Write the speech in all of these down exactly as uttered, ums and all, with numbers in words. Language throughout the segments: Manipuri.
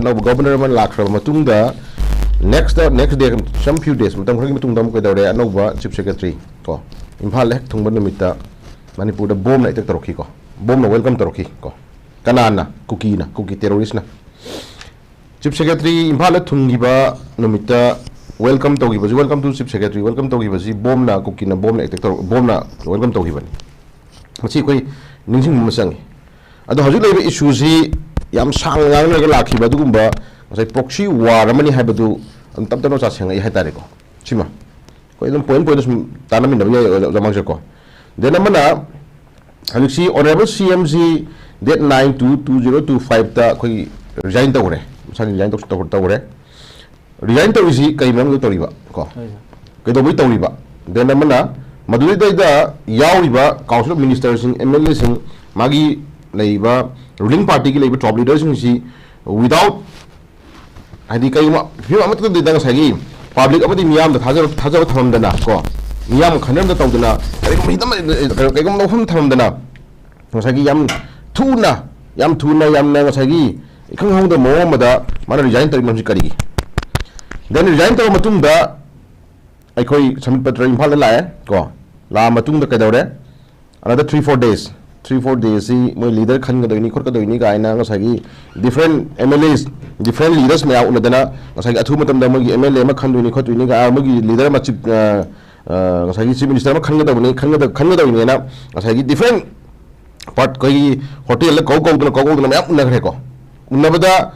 ꯑꯅꯧꯕ ꯒꯣꯕꯔꯅꯔ ꯑꯃ ꯂꯥꯛꯈ꯭ꯔꯕ ꯃꯇꯨꯡꯗ, next next day, some few days, ꯃꯇꯝ ꯈꯔꯒꯤ ꯃꯇꯨꯡꯗ ꯑꯃꯨꯛ ꯀꯩꯗꯧꯔꯦ? ꯑꯅꯧꯕ ꯆꯤꯐ ꯁꯦꯀ꯭ꯔꯦꯇꯔꯤ ꯀꯣ, ꯏꯝꯐꯥꯜ ꯍꯦꯛ ꯊꯨꯡꯕ ꯅꯨꯃꯤꯠꯇ ꯃꯅꯤꯄꯨꯔꯗ ꯕꯣꯝꯅ ꯑꯦꯇꯦꯛ ꯇꯧꯔꯛꯈꯤꯀꯣ, ꯕꯣꯝꯅ ꯋꯦꯜꯀꯝ ꯇꯧꯔꯛꯈꯤ ꯀꯣ꯫ ꯀꯅꯥꯅ? ꯀꯨꯀꯤꯅ, ꯀꯨꯀꯤ ꯇꯦꯔꯣꯔꯤꯁꯅ꯫ ꯆꯤꯐ ꯁꯦꯀ꯭ꯔꯦꯇꯔꯤ ꯏꯝꯐꯥꯜꯗ ꯊꯨꯡꯈꯤꯕ ꯅꯨꯃꯤꯠꯇ ꯋꯦꯜꯀꯝ ꯇꯧꯈꯤꯕꯁꯤ, "Welcome to Chief Secretary", welcome ꯇꯧꯈꯤꯕꯁꯤ ꯕꯣꯝꯅ, ꯀꯨꯀꯤꯅ ꯕꯣꯝꯅ ꯑꯦꯇꯦꯛ ꯇꯧꯔ, ꯕꯣꯝꯅ ꯋꯦꯜꯀꯝ ꯇꯧꯈꯤꯕꯅꯤ꯫ ꯃꯁꯤ ꯑꯩꯈꯣꯏ ꯅꯤꯡꯁꯤꯡꯕ ꯑꯃ ꯆꯪꯉꯤ꯫ ꯑꯗꯣ ꯍꯧꯖꯤꯛ ꯂꯩꯔꯤꯕ ꯏꯁꯨꯁꯤ ꯌꯥꯝ ꯁꯥꯡꯅ ꯉꯥꯡꯅꯔꯒ ꯂꯥꯛꯈꯤꯕ ꯑꯗꯨꯒꯨꯝꯕ ꯉꯁꯥꯏ ꯄ꯭ꯔꯣꯛꯁꯤ ꯋꯥꯔ ꯑꯃꯅꯤ ꯍꯥꯏꯕꯗꯨ ꯑꯗꯨꯝ ꯇꯞ ꯇꯞꯅ ꯆꯥ ꯁꯦꯡꯉꯛꯏ ꯍꯥꯏꯇꯥꯔꯦꯀꯣ꯫ ꯁꯤꯃ ꯑꯩꯈꯣꯏ ꯑꯗꯨꯝ ꯄꯣꯏꯟ ꯄꯣꯏꯟꯗ ꯁꯨꯝ ꯇꯥꯟꯅꯃꯤꯟꯅꯕ ꯌꯥꯏ, ꯑꯣꯖꯥ ꯃꯥꯡꯖꯀꯣ꯫ ꯗꯦꯟ ꯑꯃꯅ ꯍꯧꯖꯤꯛꯁꯤ ꯑꯣꯅꯔꯦꯕꯜ ꯁꯤ ꯑꯦꯝꯁꯤ date nine two two zero two five ꯇ ꯑꯩꯈꯣꯏꯒꯤ ꯔꯤꯖꯥꯏꯟ ꯇꯧꯈ꯭ꯔꯦ, ꯃꯁꯥꯒꯤ ꯔꯤꯖꯥꯏꯟ ꯇꯧ-, ꯇꯧ-, ꯇꯧꯈ꯭ꯔꯦ꯫ ꯔꯤꯖꯥꯏꯟ ꯇꯧꯔꯤꯁꯤ ꯀꯩ ꯃꯔꯝꯒꯤ ꯇꯧꯔꯤꯕ ꯀꯣ? ꯍꯣꯏ, ꯁꯥꯔ꯫ ꯀꯩꯗꯧꯕꯩ ꯇꯧꯔꯤꯕ? ꯗꯦꯟ ꯑꯃꯅ ꯃꯗꯨꯗꯩꯗ ꯌꯥꯎꯔꯤꯕ ꯀꯥꯎꯟꯁꯤꯜ ꯑꯣꯐ ꯃꯤꯅꯤꯁꯇꯔꯁꯤꯡ, ꯑꯦꯝ ꯑꯦꯜ ꯑꯦꯁꯤꯡ, ꯃꯥꯒꯤ ꯂꯩꯔꯤꯕ ꯔꯨꯂꯤꯡ ꯄꯥꯔꯇꯤꯒꯤ ꯂꯩꯕ ꯇꯣꯞ ꯂꯤꯗꯔꯁꯤꯡꯁꯤ without, ꯍꯥꯏꯗꯤ ꯀꯩꯒꯨꯝꯕ ꯐꯤꯕꯝ ꯑꯃꯠꯇꯗ ꯉꯁꯥꯏꯒꯤ ꯄꯥꯕ꯭ꯂꯤꯛ ꯑꯃꯗꯤ ꯃꯤꯌꯥꯝꯗ ꯊꯥꯖꯕ, ꯊꯥꯖꯕ ꯊꯝꯃꯝꯗꯅ ꯀꯣ, ꯃꯤꯌꯥꯝ ꯈꯟꯅꯔꯝꯗ ꯇꯧꯗꯅ, ꯀꯔꯤꯒꯨꯝꯕ ꯍꯤꯗꯝ, ꯀꯩꯒꯨꯝꯕ ꯂꯧꯐꯝ ꯊꯝꯃꯝꯗꯅ, ꯉꯁꯥꯏꯒꯤ ꯌꯥꯝ ꯊꯨꯅ, ꯌꯥꯝ ꯊꯨꯅ, ꯌꯥꯝꯅ ꯉꯁꯥꯏꯒꯤ ꯏꯈꯪ ꯈꯪꯍꯧꯗꯕ ꯃꯑꯣꯡ ꯑꯃꯗ ꯃꯥꯅ ꯔꯤꯖꯥꯏꯟ ꯇꯧꯔꯤꯕ ꯃꯔꯝꯁꯤ ꯀꯔꯤꯒꯤ? ꯗꯦꯟ ꯔꯤꯖꯥꯏꯟ ꯇꯧꯔꯕ ꯃꯇꯨꯡꯗ ꯑꯩꯈꯣꯏ ꯁꯃꯤꯠ ꯄꯇ꯭ꯔ ꯏꯝꯐꯥꯜꯗ ꯂꯥꯛꯑꯦ ꯀꯣ, ꯂꯥꯛꯑ ꯃꯇꯨꯡꯗ ꯀꯩꯗꯧꯔꯦ? Another three four days, three four days ꯁꯤ ꯃꯣꯏ ꯂꯤꯗꯔ ꯈꯟꯒꯗꯣꯏꯅꯤ ꯈꯣꯠꯀꯗꯣꯏꯅꯤ ꯀꯥꯏꯅ ꯉꯁꯥꯏꯒꯤ different M L As, different leaders ꯃꯌꯥꯝ ꯎꯅꯗꯅ ꯉꯁꯥꯏꯒꯤ ꯑꯊꯨꯕ ꯃꯇꯝꯗ ꯃꯣꯏꯒꯤ M L A ꯑꯃ ꯈꯟꯗꯣꯏꯅꯤ ꯈꯣꯠꯇꯣꯏꯅꯤ ꯀꯥꯏꯅ ꯃꯣꯏꯒꯤ ꯂꯤꯗꯔ ꯑꯃ ꯆꯤꯞ, ꯑ, ꯑ, ꯉꯁꯥꯏꯒꯤ ꯆꯤꯞ ꯃꯤꯅꯤꯁꯇꯔ ꯑꯃ ꯈꯟꯒꯗꯕꯅꯤ, ꯈꯟꯒꯗ-, ꯈꯟꯒꯗꯣꯏꯅꯦꯅ ꯉꯁꯥꯏꯒꯤ different part ꯑꯩꯈꯣꯏꯒꯤ ꯍꯣꯇꯦꯜꯗ ꯀꯧ ꯀꯧꯗꯅ, ꯀꯧ ꯀꯧꯗꯅ ꯃꯌꯥꯝ ꯎꯅꯈ꯭ꯔꯦꯀꯣ꯫ ꯎꯅꯕꯗ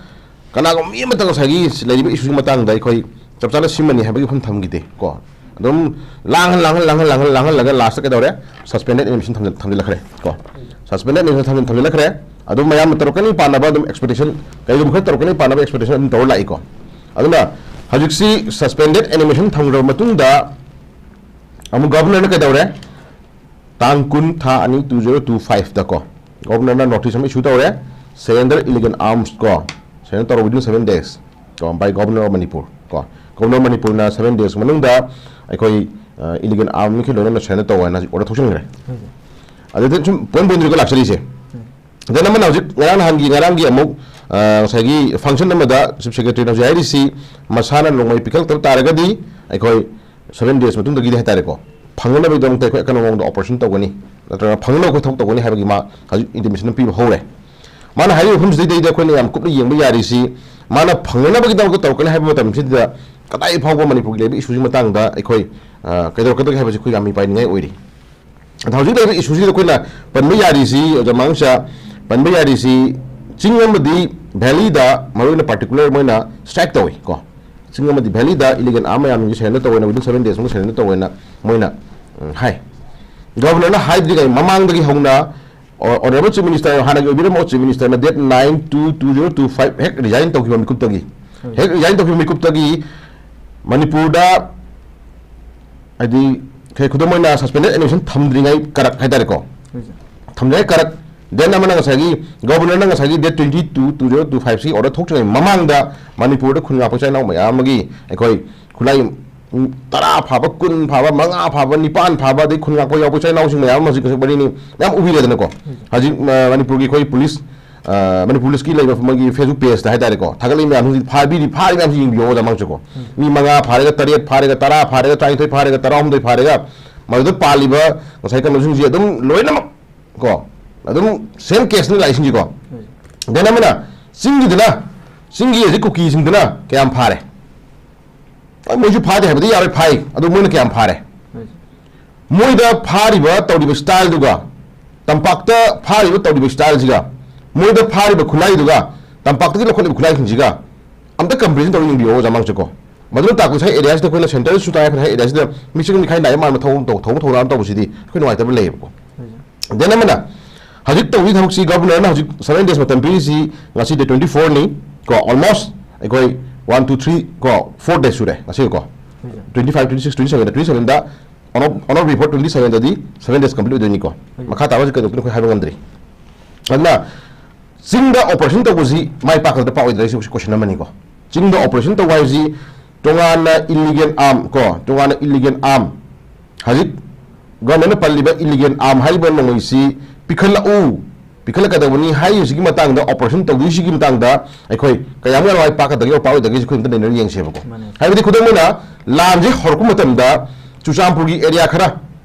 ꯀꯅꯥꯒꯨꯝꯕ ꯃꯤ ꯑꯃꯠꯇ ꯉꯁꯥꯏꯒꯤ ꯂꯩꯔꯤꯕ ꯏꯁꯨꯒꯤ ꯃꯇꯥꯡꯗ ꯑꯩꯈꯣꯏ ꯆꯞ ꯆꯥꯅ ꯁꯤꯃꯅꯤ ꯍꯥꯏꯕꯒꯤ ꯋꯥꯐꯝ ꯊꯝꯈꯤꯗꯦ ꯀꯣ꯫ ꯑꯗꯨꯝ ꯂꯥꯡꯍꯜ, ꯂꯥꯡꯍꯜ, ꯂꯥꯡꯍꯜ, ꯂꯥꯡꯍꯜ, ꯂꯥꯡꯍꯜꯂꯒ ꯂꯥꯁꯇ ꯀꯩꯗꯧꯔꯦ? Suspended animation ꯊꯝꯖꯤꯜ-, ꯊꯝꯖꯤꯜꯂꯛꯈ꯭ꯔꯦ ꯀꯣ꯫ Suspended animation ꯊꯝꯖꯤꯜ-, ꯊꯝꯖꯤꯜꯂꯛꯈ꯭ꯔꯦ꯫ ꯑꯗꯨꯝ ꯃꯌꯥꯝꯅ ꯇꯧꯔꯛꯀꯅꯤ ꯄꯥꯅꯕ ꯑꯗꯨꯝ expectation, ꯀꯩꯒꯨꯝꯕ ꯈꯔ ꯇꯧꯔꯛꯀꯅꯤ ꯄꯥꯅꯕ expectation ꯑꯗꯨꯝ ꯇꯧꯔ ꯂꯥꯛꯏꯀꯣ꯫ ꯑꯗꯨꯅ ꯍꯧꯖꯤꯛꯁꯤ suspended animation ꯊꯝꯈ꯭ꯔꯕ ꯃꯇꯨꯡꯗ ꯑꯃꯨꯛ ꯒꯚꯔꯅꯔꯅ ꯀꯩꯗꯧꯔꯦ? ꯇꯥꯡ ꯀꯨꯟ, ꯊꯥ ꯑꯅꯤ, two zero two five ꯗꯀꯣ, ꯒꯣꯕꯔꯅꯔꯅ ꯅꯣꯇꯤꯁ ꯑꯃ ꯏꯁꯨ ꯇꯧꯔꯦ, "Surrender illegal arms" ꯀꯣ, "Surrender ꯇꯧꯔꯣ within seven days" ꯀꯣ, by Governor of Manipur ꯀꯣ꯫ ꯒꯣꯕꯔꯅꯔ ꯃꯅꯤꯄꯨꯔꯅ seven days ꯃꯅꯨꯡꯗ ꯑꯩꯈꯣꯏ, ꯑ, ꯏꯂꯤꯒꯦꯜ ꯑꯥꯔꯝꯒꯤ ꯂꯣꯏꯅꯅ ꯁꯔꯦꯟꯗꯔ ꯇꯧ ꯍꯥꯏꯅ ꯍꯧꯖꯤꯛ ꯑꯣꯔꯗꯔ ꯊꯣꯛꯆꯟꯈ꯭ꯔꯦ꯫ ꯑꯗꯨꯗ ꯁꯨꯝ ꯄꯣꯏꯟ ꯄꯣꯏꯟꯗꯨꯒ ꯂꯥꯛꯆꯔꯤꯁꯦ꯫ ꯗꯦꯟ ꯑꯃꯅ ꯍꯧꯖꯤꯛ ꯉꯔꯥꯡ ꯅꯍꯥꯟꯒꯤ, ꯉꯔꯥꯡꯒꯤ ꯑꯃꯨꯛ ꯑ, ꯉꯁꯥꯏꯒꯤ function ꯑꯃꯗ Chief Secretary ꯅ ꯍꯧꯖꯤꯛ ꯍꯥꯏꯔꯤꯁꯤ, ꯃꯁꯥꯅ ꯅꯣꯡꯃꯩ ꯄꯤꯈꯠꯂꯛꯇꯕ ꯇꯥꯔꯒꯗꯤ ꯑꯩꯈꯣꯏ seven days ꯃꯇꯨꯡꯗꯒꯤꯗꯤ ꯍꯥꯏꯇꯥꯔꯦꯀꯣ, ꯐꯪꯅꯅꯕꯒꯤꯗꯃꯛꯇ ꯑꯩꯈꯣꯏ ꯑꯀꯟꯕ ꯃꯑꯣꯡꯗ operation ꯇꯧꯒꯅꯤ, ꯅꯠꯇ꯭ꯔꯒ ꯐꯪꯅꯅꯕ ꯑꯩꯈꯣꯏ ꯊꯕꯛ ꯇꯧꯒꯅꯤ ꯍꯥꯏꯕꯒꯤ ꯃꯥ ꯍꯧꯖꯤꯛ intimation ꯄꯤꯕ ꯍꯧꯔꯦ꯫ ꯃꯥꯅ ꯍꯥꯏꯔꯤꯕ ꯃꯐꯝꯁꯤꯗꯩꯗ ꯑꯩꯈꯣꯏꯅ ꯌꯥꯝ ꯀꯨꯞꯅ ꯌꯦꯡꯕ ꯌꯥꯔꯤꯁꯤ, ꯃꯥꯅ ꯐꯪꯅꯅꯕꯒꯤꯗꯃꯛꯇ ꯇꯧꯔꯛꯀꯅꯤ ꯍꯥꯏꯕ ꯃꯇꯝꯁꯤꯗ ꯀꯗꯥꯏ ꯐꯥꯎꯕ ꯃꯅꯤꯄꯨꯔꯒꯤ ꯂꯩꯔꯤꯕ issue ꯁꯤꯒꯤ ꯃꯇꯥꯡꯗ ꯑꯩꯈꯣꯏ, ꯑ, ꯀꯩꯗꯧꯔꯛꯀꯗꯒꯦ ꯍꯥꯏꯕꯁꯤ ꯑꯩꯈꯣꯏ ꯌꯥꯝ ꯃꯤꯄꯥꯏꯅꯤꯡꯉꯥꯏ ꯑꯣꯏꯔꯤ꯫ ꯑꯗꯣ ꯍꯧꯖꯤꯛ ꯂꯩꯔꯤꯕ issue ꯁꯤꯗ ꯑꯩꯈꯣꯏꯅ ꯄꯟꯕ ꯌꯥꯔꯤꯁꯤ, ꯑꯣꯖꯥ ꯃꯉꯥꯡꯆꯥ, ꯄꯟꯕ ꯌꯥꯔꯤꯁꯤ ꯆꯤꯡ ꯑꯃꯗꯤ valley ꯗ ꯃꯔꯨꯑꯣꯏꯅ particular ꯃꯣꯏꯅ strike ꯇꯧꯏ ꯀꯣ꯫ ꯆꯤꯡ ꯑꯃꯗꯤ valley ꯗ illegal arm ꯃꯌꯥꯝꯁꯤ surrender ꯇꯧꯋꯦꯅ, within seven days ꯃꯅꯨꯡꯗ surrender ꯇꯧꯋꯦꯅ ꯃꯣꯏꯅ, ꯎꯝ, ꯍꯥꯏ꯫ Governor ꯅ ꯍꯥꯏꯗ꯭ꯔꯤꯉꯩ ꯃꯃꯥꯡꯗꯒꯤ ꯍꯧꯅ, ꯑꯣ-, Honourable Chief Minister, ꯍꯥꯟꯅꯒꯤ ꯑꯣꯏꯕꯤꯔꯝꯕ Chief Minister ꯅ date nine two two zero two five ꯍꯦꯛ resign ꯇꯧꯈꯤꯕ ꯃꯤꯀꯨꯞꯇꯒꯤ, ꯎꯝ꯫ ꯍꯦꯛ resign ꯇꯧꯈꯤꯕ ꯃꯤꯀꯨꯞꯇꯒꯤ ꯃꯅꯤꯄꯨꯔꯗ, ꯍꯥꯏꯗꯤ, ꯀꯩ, ꯈꯨꯗꯝ ꯑꯣꯏꯅ suspended animation ꯊꯝꯗ꯭ꯔꯤꯉꯩ ꯀꯔꯛ ꯍꯥꯏꯇꯥꯔꯦꯀꯣ, ꯍꯣꯏ, ꯁꯥꯔ꯫ ꯊꯝꯗ꯭ꯔꯤꯉꯩ ꯀꯔꯛ, then ꯑꯃꯅ ꯉꯁꯥꯏꯒꯤ Governor ꯅ ꯉꯁꯥꯏꯒꯤ date twenty two two zero two five ꯁꯤ order ꯊꯣꯛꯇ꯭ꯔꯤꯉꯩ ꯃꯃꯥꯡꯗ ꯃꯅꯤꯄꯨꯔꯗ ꯈꯨꯟ ꯉꯥꯛꯄ ꯏꯆꯤꯜ ꯏꯅꯥꯎ ꯃꯌꯥꯝ ꯑꯃꯒꯤ ꯑꯩꯈꯣꯏ ꯈꯨꯠꯂꯥꯏ, ꯎꯝ, ꯇꯔꯥ ꯐꯥꯕ, ꯀꯨꯟ ꯐꯥꯕ, ꯃꯉꯥ ꯐꯥꯕ, ꯅꯤꯄꯥꯟ ꯐꯥꯕ, ꯑꯗꯩ ꯈꯨꯟ ꯉꯥꯛꯄ ꯌꯥꯎꯕ ꯏꯆꯤꯜ ꯏꯅꯥꯎꯁꯤꯡ ꯃꯌꯥꯝ ꯑꯃ ꯍꯧꯖꯤꯛ ꯍꯧꯖꯤꯛ ꯋꯥꯔꯤꯅꯤ ꯃꯌꯥꯝ ꯎꯕꯤꯔꯦꯗꯅꯀꯣ꯫ ꯍꯧꯖꯤꯛ, ꯑ, ꯃꯅꯤꯄꯨꯔꯒꯤ ꯑꯩꯈꯣꯏ police, ꯑ, ꯃꯅꯤꯄꯨꯔ police ꯀꯤ ꯂꯩꯕ ꯃꯣꯏꯒꯤ Facebook page ꯇ ꯍꯥꯏꯇꯥꯔꯦꯀꯣ, ꯊꯥꯒꯠꯂꯛꯏ ꯃꯌꯥꯝꯁꯤ, ꯐꯥꯕꯤꯔꯤ, ꯐꯥꯔꯤ ꯃꯌꯥꯝꯁꯤ ꯌꯦꯡꯕꯤꯌꯣ, ꯑꯣꯖꯥ ꯃꯉꯥꯡꯆꯥꯀꯣ꯫ ꯎꯝ꯫ ꯃꯤ ꯃꯉꯥ ꯐꯥꯔꯒ, ꯇꯔꯦꯠ ꯐꯥꯔꯒ, ꯇꯔꯥ ꯐꯥꯔꯒ, ꯇꯔꯥꯅꯤꯊꯣꯏ ꯐꯥꯔꯒ, ꯇꯔꯥꯍꯨꯝꯗꯣꯏ ꯐꯥꯔꯒ, ꯃꯗꯨꯗ ꯄꯥꯜꯂꯤꯕ ꯉꯁꯥꯏ ꯀꯩꯅꯣꯁꯤꯡꯁꯤ ꯑꯗꯨꯝ ꯂꯣꯏꯅꯃꯛ ꯀꯣ, ꯑꯗꯨꯝ same case ꯅꯤ ꯂꯥꯛꯏꯁꯤꯡꯁꯤꯀꯣ꯫ ꯎꯝ꯫ Then ꯑꯃꯅ ꯆꯤꯡꯒꯤꯗꯨꯅ, ꯆꯤꯡꯒꯤ ꯍꯧꯖꯤꯛ ꯀꯨꯀꯤꯁꯤꯡꯗꯨꯅ ꯀꯌꯥꯝ ꯐꯥꯔꯦ? ꯍꯣꯏ, ꯃꯣꯏꯁꯨ ꯐꯥꯗꯦ ꯍꯥꯏꯕꯗꯤ ꯌꯥꯔꯣꯏ, ꯐꯥꯏ꯫ ꯑꯗꯨ ꯃꯣꯏꯅ ꯀꯌꯥꯝ ꯐꯥꯔꯦ? ꯍꯣꯏ꯫ ꯃꯣꯏꯗ ꯐꯥꯔꯤꯕ, ꯇꯧꯔꯤꯕ style ꯗꯨꯒ, ꯇꯝꯄꯥꯛꯇ ꯐꯥꯔꯤꯕ, ꯇꯧꯔꯤꯕ style ꯁꯤꯒ, ꯃꯣꯏꯗ ꯐꯥꯔꯤꯕ ꯈꯨꯠꯂꯥꯏꯗꯨꯒ, ꯇꯝꯄꯥꯛꯇꯒꯤ ꯂꯧꯈꯠꯂꯤꯕ ꯈꯨꯠꯂꯥꯏꯁꯤꯡꯁꯤꯒ ꯑꯝꯇ comparison ꯇꯧꯔ ꯌꯦꯡꯕꯤꯌꯣ, ꯑꯣꯖꯥ ꯃꯉꯥꯡꯆꯥꯀꯣ꯫ ꯃꯗꯨꯅ ꯇꯥꯛꯄꯁꯦ, ꯉꯁꯥꯏ area ꯁꯤꯗ ꯑꯩꯈꯣꯏꯅ centre ꯁꯨ ꯇꯥꯏ, ꯉꯁꯥꯏ area ꯁꯤꯗ ꯃꯤꯆꯪ ꯃꯤꯈꯥꯏ ꯅꯥꯏꯕ ꯃꯥꯟꯕ ꯊꯧ-, ꯊꯧ-, ꯊꯧꯕ ꯊꯧꯔꯥꯡ ꯇꯧꯕꯁꯤꯗꯤ ꯑꯩꯈꯣꯏ ꯅꯨꯡꯉꯥꯏꯇꯕ ꯂꯩꯌꯦꯕꯀꯣ꯫ ꯍꯣꯏ, ꯁꯥꯔ꯫ Then ꯑꯃꯅ, ꯍꯧꯖꯤꯛ ꯇꯧꯔꯤ ꯊꯕꯛꯁꯤ, Governor ꯅ ꯍꯧꯖꯤꯛ seven days ꯃꯇꯝ ꯄꯤꯔꯤꯁꯤ ꯉꯁꯤ date twenty four ꯅꯤ ꯀꯣ, almost ꯑꯩꯈꯣꯏ one, two, three ꯀꯣ, four days ꯁꯨꯔꯦ ꯉꯁꯤ ꯀꯣ꯫ ꯍꯣꯏ, ꯁꯥꯔ꯫ Twenty five, twenty six, twenty seven, twenty seven the on of, on of record twenty seven ꯗꯗꯤ seven days complete ꯑꯣꯏꯗꯣꯏꯅꯤꯀꯣ꯫ ꯍꯣꯏ, ꯁꯥꯔ꯫ ꯃꯈꯥ ꯇꯥꯕ ꯍꯧꯖꯤꯛ ꯀꯩꯗꯧꯗꯣꯏꯅꯣ ꯑꯩꯈꯣꯏ ꯍꯥꯏꯕ ꯉꯝꯗ꯭ꯔꯤ꯫ ꯑꯗꯨꯅ ꯆꯤꯡꯗ operation ꯇꯧꯕꯁꯤ ꯃꯥꯏ ꯄꯥꯛꯀꯗ꯭ꯔꯥ ꯄꯥꯛꯑꯣꯏꯗ꯭ꯔꯥ ꯍꯥꯏꯁꯤ question ꯑꯃꯅꯤꯀꯣ꯫ ꯆꯤꯡꯗ operation ꯇꯧꯕ ꯍꯥꯏꯕꯁꯤ ꯇꯣꯉꯥꯟꯅ illegal arm ꯀꯣ, ꯇꯣꯉꯥꯟꯅ illegal arm, ꯍꯧꯖꯤꯛ Governor ꯅ ꯄꯜꯂꯤꯕ illegal arm ꯍꯥꯏꯔꯤꯕ ꯅꯣꯡꯃꯩꯁꯤ ꯄꯤꯈꯠꯂꯛꯎ, ꯄꯤꯈꯠꯂꯛꯀꯗꯕꯅꯤ ꯍꯥꯏꯔꯤꯕꯁꯤꯒꯤ ꯃꯇꯥꯡꯗ, operation ꯇꯧꯗꯣꯏꯁꯤꯒꯤ ꯃꯇꯥꯡꯗ ꯑꯩꯈꯣꯏ ꯀꯌꯥꯝ ꯌꯥꯝ ꯃꯥꯏ ꯄꯥꯛꯀꯗꯒꯦ, ꯄꯥꯛꯑꯣꯏꯗꯒꯦꯁꯤ ꯑꯩꯈꯣꯏ ꯑꯝꯇ ꯅꯩꯅꯔ ꯌꯦꯡꯁꯦꯕꯀꯣ꯫ ꯃꯥꯅꯦ꯫ ꯍꯥꯏꯕꯗꯤ ꯈꯨꯗꯝ ꯑꯣꯏꯅ ꯂꯥꯟꯁꯦ ꯍꯧꯔꯛꯄ ꯃꯇꯝꯗ ꯆꯨꯔꯆꯥꯟꯄꯨꯔꯒꯤ area ꯈꯔ,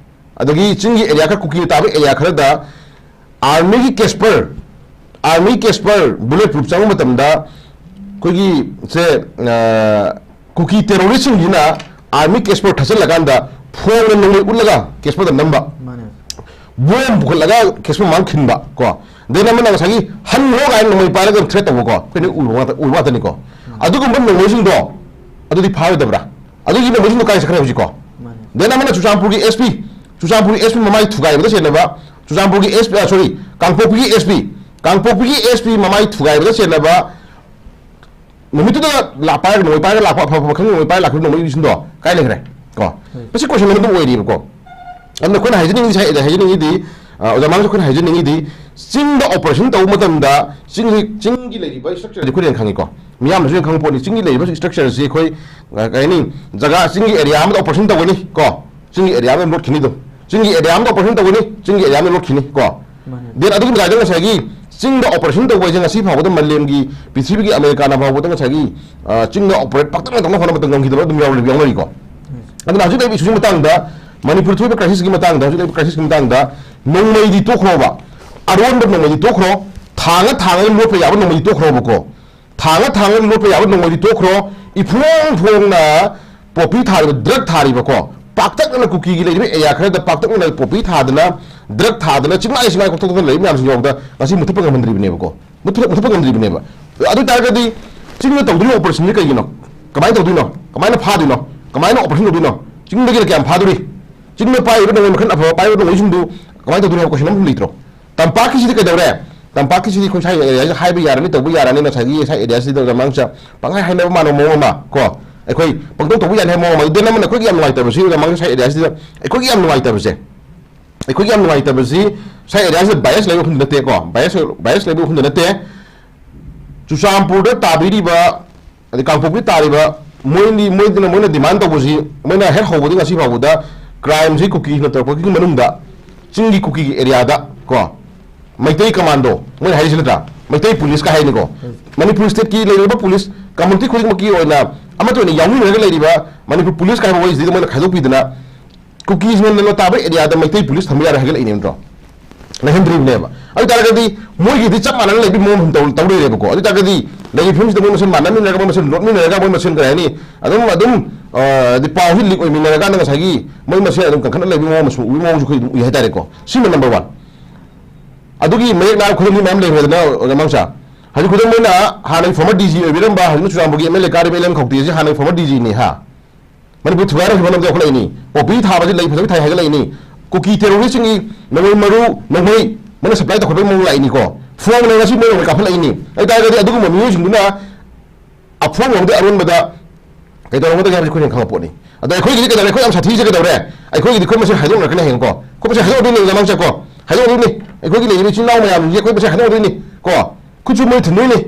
ꯑꯗꯒꯤ ꯆꯤꯡꯒꯤ area ꯈꯔ, ꯀꯨꯀꯤ ꯇꯥꯕ area ꯈꯔꯗ armyꯒꯤ Casper, army Casper bullet proof ꯆꯪꯕ ꯃꯇꯝꯗ ꯑꯩꯈꯣꯏꯒꯤ ꯁꯦ, ꯑ, ꯀꯨꯀꯤ terroristꯁꯤꯡꯁꯤꯅ army Casper ꯊꯥꯖꯤꯜꯂꯀꯥꯟꯗ ꯐꯣꯡꯅ ꯅꯣꯡꯃꯩ ꯎꯠꯂꯒ Casperꯗ ꯅꯝꯕ, ꯃꯥꯅꯦ꯫ Bomb ꯄꯨꯈꯠꯂꯒ Casper ꯃꯥꯡ ꯈꯤꯟꯕ ꯀꯣ꯫ Then ꯑꯃꯅ ꯉꯁꯥꯏꯒꯤ ꯍꯟꯈ꯭ꯔꯣ ꯀꯥꯏꯅ ꯅꯣꯡꯃꯩ ꯄꯥꯏꯔꯒ threat ꯇꯧꯕꯀꯣ, ꯑꯩꯈꯣꯏꯅ ꯎꯕ ꯉꯥꯛꯇ, ꯎꯕ ꯉꯥꯛꯇꯅꯤꯀꯣ꯫ ꯎꯝ꯫ ꯑꯗꯨꯒꯨꯝꯕ ꯅꯣꯡꯃꯩꯁꯤꯡꯗꯣ ꯑꯗꯨꯗꯤ ꯐꯥꯔꯣꯏꯗꯕ꯭ꯔꯥ? ꯑꯗꯨꯒꯤ ꯅꯣꯡꯃꯩꯁꯤꯡꯗꯣ ꯀꯥꯏ ꯆꯠꯈ꯭ꯔꯦ ꯍꯧꯖꯤꯛꯀꯣ? ꯃꯥꯅꯦ꯫ Then ꯑꯃꯅ ꯆꯨꯔꯆꯥꯟꯄꯨꯔꯒꯤ SP, ꯆꯨꯔꯆꯥꯟꯄꯨꯔꯒꯤ SP ꯃꯃꯥꯏ ꯊꯨꯒꯥꯏꯕꯗ ꯆꯦꯟꯅꯕ, ꯆꯨꯔꯆꯥꯟꯄꯨꯔꯒꯤ SP, ꯑ, sorry, ꯀꯥꯡꯄꯣꯛꯄꯤꯒꯤ SP, ꯀꯥꯡꯄꯣꯛꯄꯤꯒꯤ SP ꯃꯃꯥꯏ ꯊꯨꯒꯥꯏꯕꯗ ꯆꯦꯟꯅꯕ, ꯅꯨꯃꯤꯠꯇꯨꯗ ꯂꯥꯛ-, ꯄꯥꯏꯔꯒ ꯅꯣꯡꯃꯩ ꯄꯥꯏꯔꯒ ꯂꯥꯛꯄ, ꯑꯐꯕ ꯈꯪꯗꯦ, ꯅꯣꯡꯃꯩ ꯄꯥꯏꯔꯒ ꯂꯥꯛꯈꯤꯕ ꯅꯣꯡꯃꯩꯁꯤꯡꯗꯣ ꯀꯥꯏ ꯂꯩꯈ꯭ꯔꯦ? ꯀꯣ꯫ ꯍꯣꯏ꯫ ꯃꯁꯤ question ꯑꯃ ꯑꯗꯨꯝ ꯑꯣꯏꯔꯤꯕꯀꯣ꯫ ꯑꯗꯨꯅ ꯑꯩꯈꯣꯏꯅ ꯍꯥꯏꯖꯅꯤꯡꯉꯤꯁꯦ, ꯍꯥꯏꯖꯅꯤꯡꯉꯤꯗꯤ, ꯑ, ꯑꯣꯖꯥ ꯃꯥꯡꯁꯨ ꯑꯩꯈꯣꯏꯅ ꯍꯥꯏꯖꯅꯤꯡꯉꯤꯗꯤ, ꯆꯤꯡꯗ operation ꯇꯧꯕ ꯃꯇꯝꯗ ꯆꯤꯡꯒꯤ, ꯆꯤꯡꯒꯤ ꯂꯩꯔꯤꯕ structureꯁꯦ ꯑꯩꯈꯣꯏꯅ ꯍꯦꯟꯅ ꯈꯪꯉꯤꯀꯣ꯫ ꯃꯤꯌꯥꯝꯅꯁꯨ ꯍꯦꯟꯅ ꯈꯪꯕ ꯄꯣꯠꯅꯤ꯫ ꯆꯤꯡꯒꯤ ꯂꯩꯔꯤꯕ structureꯁꯤ ꯑꯩꯈꯣꯏ, ꯑ, ꯀꯩ ꯍꯥꯏꯅꯤ, ꯖꯒꯥ, ꯆꯤꯡꯒꯤ area ꯑꯃꯗ operation ꯇꯧꯒꯅꯤ ꯀꯣ꯫ ꯆꯤꯡꯒꯤ area ꯑꯃꯗ ꯂꯣꯠꯈꯤꯅꯤ ꯑꯗꯨꯝ꯫ ꯆꯤꯡꯒꯤ area ꯑꯃꯗ operation ꯇꯧꯒꯅꯤ, ꯆꯤꯡꯒꯤ area ꯑꯃꯗ ꯂꯣꯠꯈꯤꯅꯤ ꯀꯣ꯫ ꯃꯥꯅꯦ꯫ Then ꯑꯗꯨꯒꯤ ꯃꯇꯥꯏꯗ ꯉꯁꯥꯏꯒꯤ ꯆꯤꯡꯗ operation ꯇꯧꯕ ꯍꯥꯏꯁꯦ ꯉꯁꯤ ꯐꯥꯎꯕꯗ ꯃꯥꯂꯦꯝꯒꯤ ꯄ꯭ꯔꯤꯊꯤꯕꯤꯒꯤ ꯑꯃꯦꯔꯤꯀꯥꯅ ꯐꯥꯎꯕꯗ ꯉꯁꯥꯏꯒꯤ, ꯑ, ꯆꯤꯡꯗ operate ꯄꯥꯛꯇꯛꯅ ꯇꯧꯅ ꯍꯣꯠꯅꯕꯗ ꯉꯝꯈꯤꯗꯕ ꯑꯗꯨꯝ ꯌꯥꯎꯔꯤ-, ꯌꯥꯎꯅꯔꯤꯀꯣ꯫ ꯎꯝ꯫ ꯑꯗꯨꯅ ꯍꯧꯖꯤꯛ ꯂꯩꯔꯤꯕ issue ꯁꯤꯒꯤ ꯃꯇꯥꯡꯗ, ꯃꯅꯤꯄꯨꯔ ꯊꯣꯛꯏꯕ crisisꯀꯤ ꯃꯇꯥꯡꯗ, ꯍꯧꯖꯤꯛ ꯂꯩꯔꯤꯕ crisisꯀꯤ ꯃꯇꯥꯡꯗ ꯅꯣꯡꯃꯩꯗꯤ ꯇꯣꯛꯈ꯭ꯔꯣꯕ, ꯑꯔꯣꯟꯕ ꯅꯣꯡꯃꯩꯗꯤ ꯇꯣꯛꯈ꯭ꯔꯣ, ꯊꯥꯡꯉ ꯊꯥꯡꯉꯒ ꯂꯣꯠꯄ ꯌꯥꯕ ꯅꯣꯡꯃꯩꯗꯤ ꯇꯣꯛꯈ꯭ꯔꯣꯕꯀꯣ꯫ ꯊꯥꯡꯉ ꯊꯥꯡꯉꯒ ꯂꯣꯠꯄ ꯌꯥꯕ ꯅꯣꯡꯃꯩꯗꯤ ꯇꯣꯛꯈ꯭ꯔꯣ, ꯏꯐꯣꯡ ꯐꯣꯡꯅ poppy ꯊꯥꯔꯤꯕ, drug ꯊꯥꯔꯤꯕꯀꯣ, ꯄꯥꯛꯇꯛꯅꯅ ꯀꯨꯀꯤꯒꯤ ꯂꯩꯔꯤꯕ area ꯈꯔꯗ ꯄꯥꯛꯇꯛꯅꯅ poppy ꯊꯥꯗꯅ, drug ꯊꯥꯗꯅ, ꯆꯤꯡꯂꯥꯏ ꯆꯤꯡꯂꯥꯏ ꯀꯣꯛꯊꯣꯛꯇꯅ ꯂꯩꯔꯤꯕ ꯃꯌꯥꯝꯁꯤ ꯐꯥꯎꯕꯗ ꯉꯁꯤ ꯃꯨꯊꯠꯄ ꯉꯝꯍꯟꯗ꯭ꯔꯤꯕꯅꯦꯕꯀꯣ꯫ ꯃꯨꯊꯠ-, ꯃꯨꯊꯠꯄ ꯉꯝꯗ꯭ꯔꯤꯕꯅꯦꯕ꯫ ꯑꯗꯨ ꯑꯣꯏ ꯇꯥꯔꯒꯗꯤ ꯆꯤꯡꯗ ꯇꯧꯗꯣꯔꯤꯕ operationꯁꯤ ꯀꯩꯒꯤꯅꯣ? ꯀꯃꯥꯏꯅ ꯇꯧꯗꯣꯏꯅꯣ? ꯀꯃꯥꯏꯅ ꯐꯥꯗꯣꯏꯅꯣ? ꯀꯃꯥꯏꯅ operation ꯇꯧꯗꯣꯏꯅꯣ? ꯆꯤꯡꯗꯒꯤꯅ ꯀꯌꯥꯝ ꯐꯥꯗꯣꯔꯤ? ꯆꯤꯡꯗ ꯄꯥꯏꯔꯤꯕ ꯅꯣꯡꯃꯩ ꯃꯈꯜ ꯑꯐꯕ ꯄꯥꯏꯔꯤꯕ ꯅꯣꯡꯃꯩꯁꯤꯡꯗꯨ ꯀꯃꯥꯏꯅ ꯇꯧꯗꯣꯏꯅꯣ ꯍꯥꯏꯕ question ꯑꯃ ꯂꯩꯇ꯭ꯔꯣ? ꯇꯝꯄꯥꯛꯀꯤꯁꯤꯗꯤ ꯀꯩꯗꯧꯔꯦ? ꯇꯝꯄꯥꯛꯀꯤꯁꯤꯗꯤ ꯑꯩꯈꯣꯏ ꯁ꯭ꯋꯥꯏ areaꯁꯤꯗ ꯍꯥꯏꯕ ꯌꯥꯔꯅꯤ, ꯇꯧꯕ ꯌꯥꯔꯅꯤ, ꯉꯁꯥꯏꯒꯤ ꯁ꯭ꯋꯥꯏ areaꯁꯤꯗ ꯑꯣꯖꯥ ꯃꯥꯡꯁ ꯄꯪꯍꯥꯏ ꯍꯥꯏꯅꯕ ꯃꯥꯟꯕ ꯃꯑꯣꯡ ꯑꯃ ꯀꯣ, ꯑꯩꯈꯣꯏ ꯄꯪꯇꯧ ꯇꯧꯕ ꯌꯥꯅꯤ ꯍꯥꯏꯕ ꯃꯑꯣꯡ ꯑꯃ꯫ ꯑꯗꯨ ꯅꯝꯕꯅ ꯑꯩꯈꯣꯏꯒꯤ ꯌꯥꯝ ꯅꯨꯡꯉꯥꯏꯇꯕꯁꯤ, ꯑꯣꯖꯥ ꯃꯥꯡꯁ ꯁ꯭ꯋꯥꯏ areaꯁꯤꯗ ꯑꯩꯈꯣꯏꯒꯤ ꯌꯥꯝ ꯅꯨꯡꯉꯥꯏꯇꯕꯁꯦ, ꯑꯩꯈꯣꯏꯒꯤ ꯌꯥꯝ ꯅꯨꯡꯉꯥꯏꯇꯕꯁꯤ ꯁ꯭ꯋꯥꯏ areaꯁꯤꯗ bias ꯂꯩꯕ ꯋꯥꯐꯝꯗꯤ ꯅꯠꯇꯦꯀꯣ, bias, bias ꯂꯩꯕ ꯋꯥꯐꯝꯗꯤ ꯅꯠꯇꯦ꯫ ꯆꯨꯔꯆꯥꯟꯄꯨꯔꯗ ꯇꯥꯕꯤꯔꯤꯕ, ꯑꯗꯩ ꯀꯥꯡꯄꯣꯛꯄꯤ ꯇꯥꯔꯤꯕ, ꯃꯣꯏꯅꯤ, ꯃꯣꯏꯗꯨꯅ, ꯃꯣꯏꯅ demand ꯇꯧꯕꯁꯤ, ꯃꯣꯏꯅ ꯍꯦꯛ ꯍꯧꯕꯗꯒꯤ ꯉꯁꯤ ꯐꯥꯎꯕꯗ crimeꯁꯤ ꯀꯨꯀꯤꯅ ꯇꯧꯔꯛꯄꯒꯤ ꯃꯅꯨꯡꯗ ꯆꯤꯡꯒꯤ ꯀꯨꯀꯤꯒꯤ areaꯗ ꯀꯣ, ꯃꯩꯇꯩ ꯀꯃꯥꯟꯗꯣ ꯃꯣꯏꯅ ꯍꯥꯏꯔꯤꯁꯤ ꯅꯠꯇ꯭ꯔꯥ? ꯃꯩꯇꯩ ꯄꯨꯂꯤꯁꯀ ꯍꯥꯏꯅꯤꯀꯣ꯫ ꯃꯅꯤꯄꯨꯔ ꯁ꯭ꯇꯦꯠꯀꯤ ꯂꯩꯔꯤꯕ ꯄꯨꯂꯤꯁ ꯀꯝꯃꯨꯅꯤꯇꯤ ꯈꯨꯗꯤꯡꯃꯛꯀꯤ ꯑꯣꯏꯅ ꯑꯃꯠꯇ ꯑꯣꯏꯅ ꯌꯥꯎꯃꯤꯟꯅꯔꯒ ꯂꯩꯔꯤꯕ ꯃꯅꯤꯄꯨꯔ ꯄꯨꯂꯤꯁꯀ ꯍꯥꯏꯕ ꯋꯥꯔꯤꯁꯤꯗ ꯃꯣꯏꯅ ꯈꯥꯏꯗꯣꯛꯄꯤꯗꯅ ꯀꯨꯀꯤꯁꯤꯡꯅ ꯂꯣꯇꯥꯕ ꯑꯦꯔꯤꯌꯥꯗ ꯃꯩꯇꯩ ꯄꯨꯂꯤꯁ ꯊꯝꯕ ꯌꯥꯔꯣꯏ ꯍꯥꯏꯒꯠꯂꯛꯏꯅꯦ ꯅꯠꯇ꯭ꯔꯣ? ꯂꯩꯍꯟꯗ꯭ꯔꯤꯕꯅꯦꯕ꯫ ꯑꯗꯨ ꯇꯥꯔꯒꯗꯤ ꯃꯣꯏꯒꯤꯗꯤ ꯆꯞ ꯃꯥꯟꯅꯅ ꯂꯩꯕꯒꯤ ꯃꯑꯣꯡ ꯑꯗꯨꯝ ꯇꯧ-, ꯇꯧ ꯂꯩꯔꯦꯕꯀꯣ꯫ ꯑꯗꯨ ꯇꯥꯔꯒꯗꯤ ꯂꯩꯔꯤꯕ ꯐꯤꯕꯝꯁꯤꯗ ꯃꯣꯏ ꯃꯁꯦꯟ ꯃꯥꯟꯅꯃꯤꯟꯅꯔꯒ, ꯃꯣꯏ ꯃꯁꯦꯟ ꯂꯣꯠꯃꯤꯟꯅꯔꯒ, ꯃꯣꯏ ꯃꯁꯦꯟ ꯀꯔꯤ ꯍꯥꯏꯅꯤ, ꯑꯗꯨꯝ, ꯑꯗꯨꯝ, ꯑ, ꯍꯥꯏꯗꯤ ꯄꯥꯎꯁꯤ ꯂꯤꯛ ꯑꯣꯏꯃꯤꯟꯅꯔꯀꯥꯟꯗ ꯉꯁꯥꯏꯒꯤ ꯃꯣꯏ ꯃꯁꯦꯟ ꯑꯗꯨꯝ ꯀꯟꯈꯠꯅ ꯂꯩꯕꯒꯤ ꯃꯑꯣꯡ ꯑꯃꯁꯨ ꯎꯕꯒꯤ ꯃꯑꯣꯡꯁꯨ ꯑꯩꯈꯣꯏ ꯑꯗꯨꯝ ꯎꯏ ꯍꯥꯏꯇꯥꯔꯦꯀꯣ꯫ ꯁꯤꯃ ꯅꯝꯕꯔ ꯋꯥꯟ꯫ ꯑꯗꯨꯒꯤ ꯃꯌꯦꯛ ꯅꯥꯏꯕ ꯈꯨꯗꯝꯗꯤ ꯃꯌꯥꯝ ꯂꯩꯈ꯭ꯔꯦꯗꯅ, ꯑꯣꯖꯥ ꯃꯥꯡꯁꯥ꯫ ꯍꯧꯖꯤꯛ ꯈꯨꯗꯝ ꯑꯣꯏꯅ ꯍꯥꯟꯅꯒꯤ former D G ꯑꯣꯏꯕꯤꯔꯝꯕ, ꯍꯧꯖꯤꯛꯅ ꯆꯨꯔꯆꯥꯟꯄꯨꯔꯒꯤ M L A ꯀꯥꯔꯤꯕ ꯑꯦꯜ ꯑꯦꯝ ꯈꯧꯇꯦꯁꯤ ꯍꯥꯟꯅꯒꯤ former D G ꯅꯤ ꯍꯥ꯫ ꯃꯅꯤꯄꯨꯔ ꯊꯨꯒꯥꯏꯅꯕꯒꯤ ꯍꯣꯠꯅꯕꯗ ꯌꯥꯎꯈꯠꯂꯛꯏꯅꯤ꯫ ꯄꯣꯄꯤ ꯊꯥꯕꯁꯤ ꯂꯩ ꯐꯖꯕ ꯊꯥꯏ ꯍꯥꯏꯒꯠꯂꯛꯏꯅꯤ꯫ ꯀꯨꯀꯤ terroristꯁꯤꯡꯒꯤ ꯅꯣꯡꯃꯩ ꯃꯔꯨ, ꯅꯣꯡꯃꯩ ꯃꯣꯏꯅ supply ꯇꯧꯈꯠꯄꯒꯤ ꯃꯑꯣꯡ ꯂꯥꯛꯏꯅꯤꯀꯣ꯫ ꯐꯣꯡꯅ ꯉꯁꯤ ꯃꯣꯏ ꯅꯣꯡꯃꯩ ꯀꯥꯞꯈꯠꯂꯛꯏꯅꯤ꯫ ꯑꯗꯨ ꯇꯥꯔꯒꯗꯤ ꯑꯗꯨꯒꯨꯝꯕ ꯃꯤꯑꯣꯏꯁꯤꯡꯗꯨꯅ ꯑꯐꯣꯡꯕ ꯑꯃꯗꯤ ꯑꯔꯣꯟꯕꯗ ꯀꯩꯗꯧꯔꯝꯒꯗꯒꯦ ꯍꯥꯏꯕꯁꯤ ꯑꯩꯈꯣꯏꯅ ꯈꯪꯕ ꯄꯣꯠꯅꯤ꯫ ꯑꯗꯣ ꯑꯩꯈꯣꯏꯒꯤꯗꯤ ꯀꯩꯗꯧꯔꯦ? ꯑꯩꯈꯣꯏ ꯌꯥꯝ ꯁꯥꯊꯤꯁꯦ ꯀꯩꯗꯧꯔꯦ? ꯑꯩꯈꯣꯏꯒꯤꯗꯤ ꯑꯩꯈꯣꯏ ꯃꯁꯦꯟ ꯍꯥꯏꯗꯣꯛꯅꯔꯛꯀꯅꯤ ꯍꯌꯦꯡꯀꯣ꯫ ꯑꯩꯈꯣꯏ ꯃꯁꯦꯟ ꯍꯥꯏꯗꯣꯛꯅꯗꯣꯏꯅꯤ, ꯂꯃꯥꯡ ꯆꯠꯀꯣ꯫ ꯍꯥꯏꯗꯣꯛꯅꯗꯣꯏꯅꯤ꯫ ꯑꯩꯈꯣꯏꯒꯤ ꯂꯩꯔꯤꯕ ꯏꯆꯤꯟ ꯏꯅꯥꯎ ꯃꯌꯥꯝꯁꯦ ꯑꯩꯈꯣꯏ ꯃꯁꯦꯟ ꯍꯥꯏꯗꯣꯛꯅꯗꯣꯏꯅꯤ ꯀꯣ꯫ ꯈꯨꯠꯁꯨ ꯃꯣꯏ ꯊꯤꯟꯗꯣꯏꯅꯤ꯫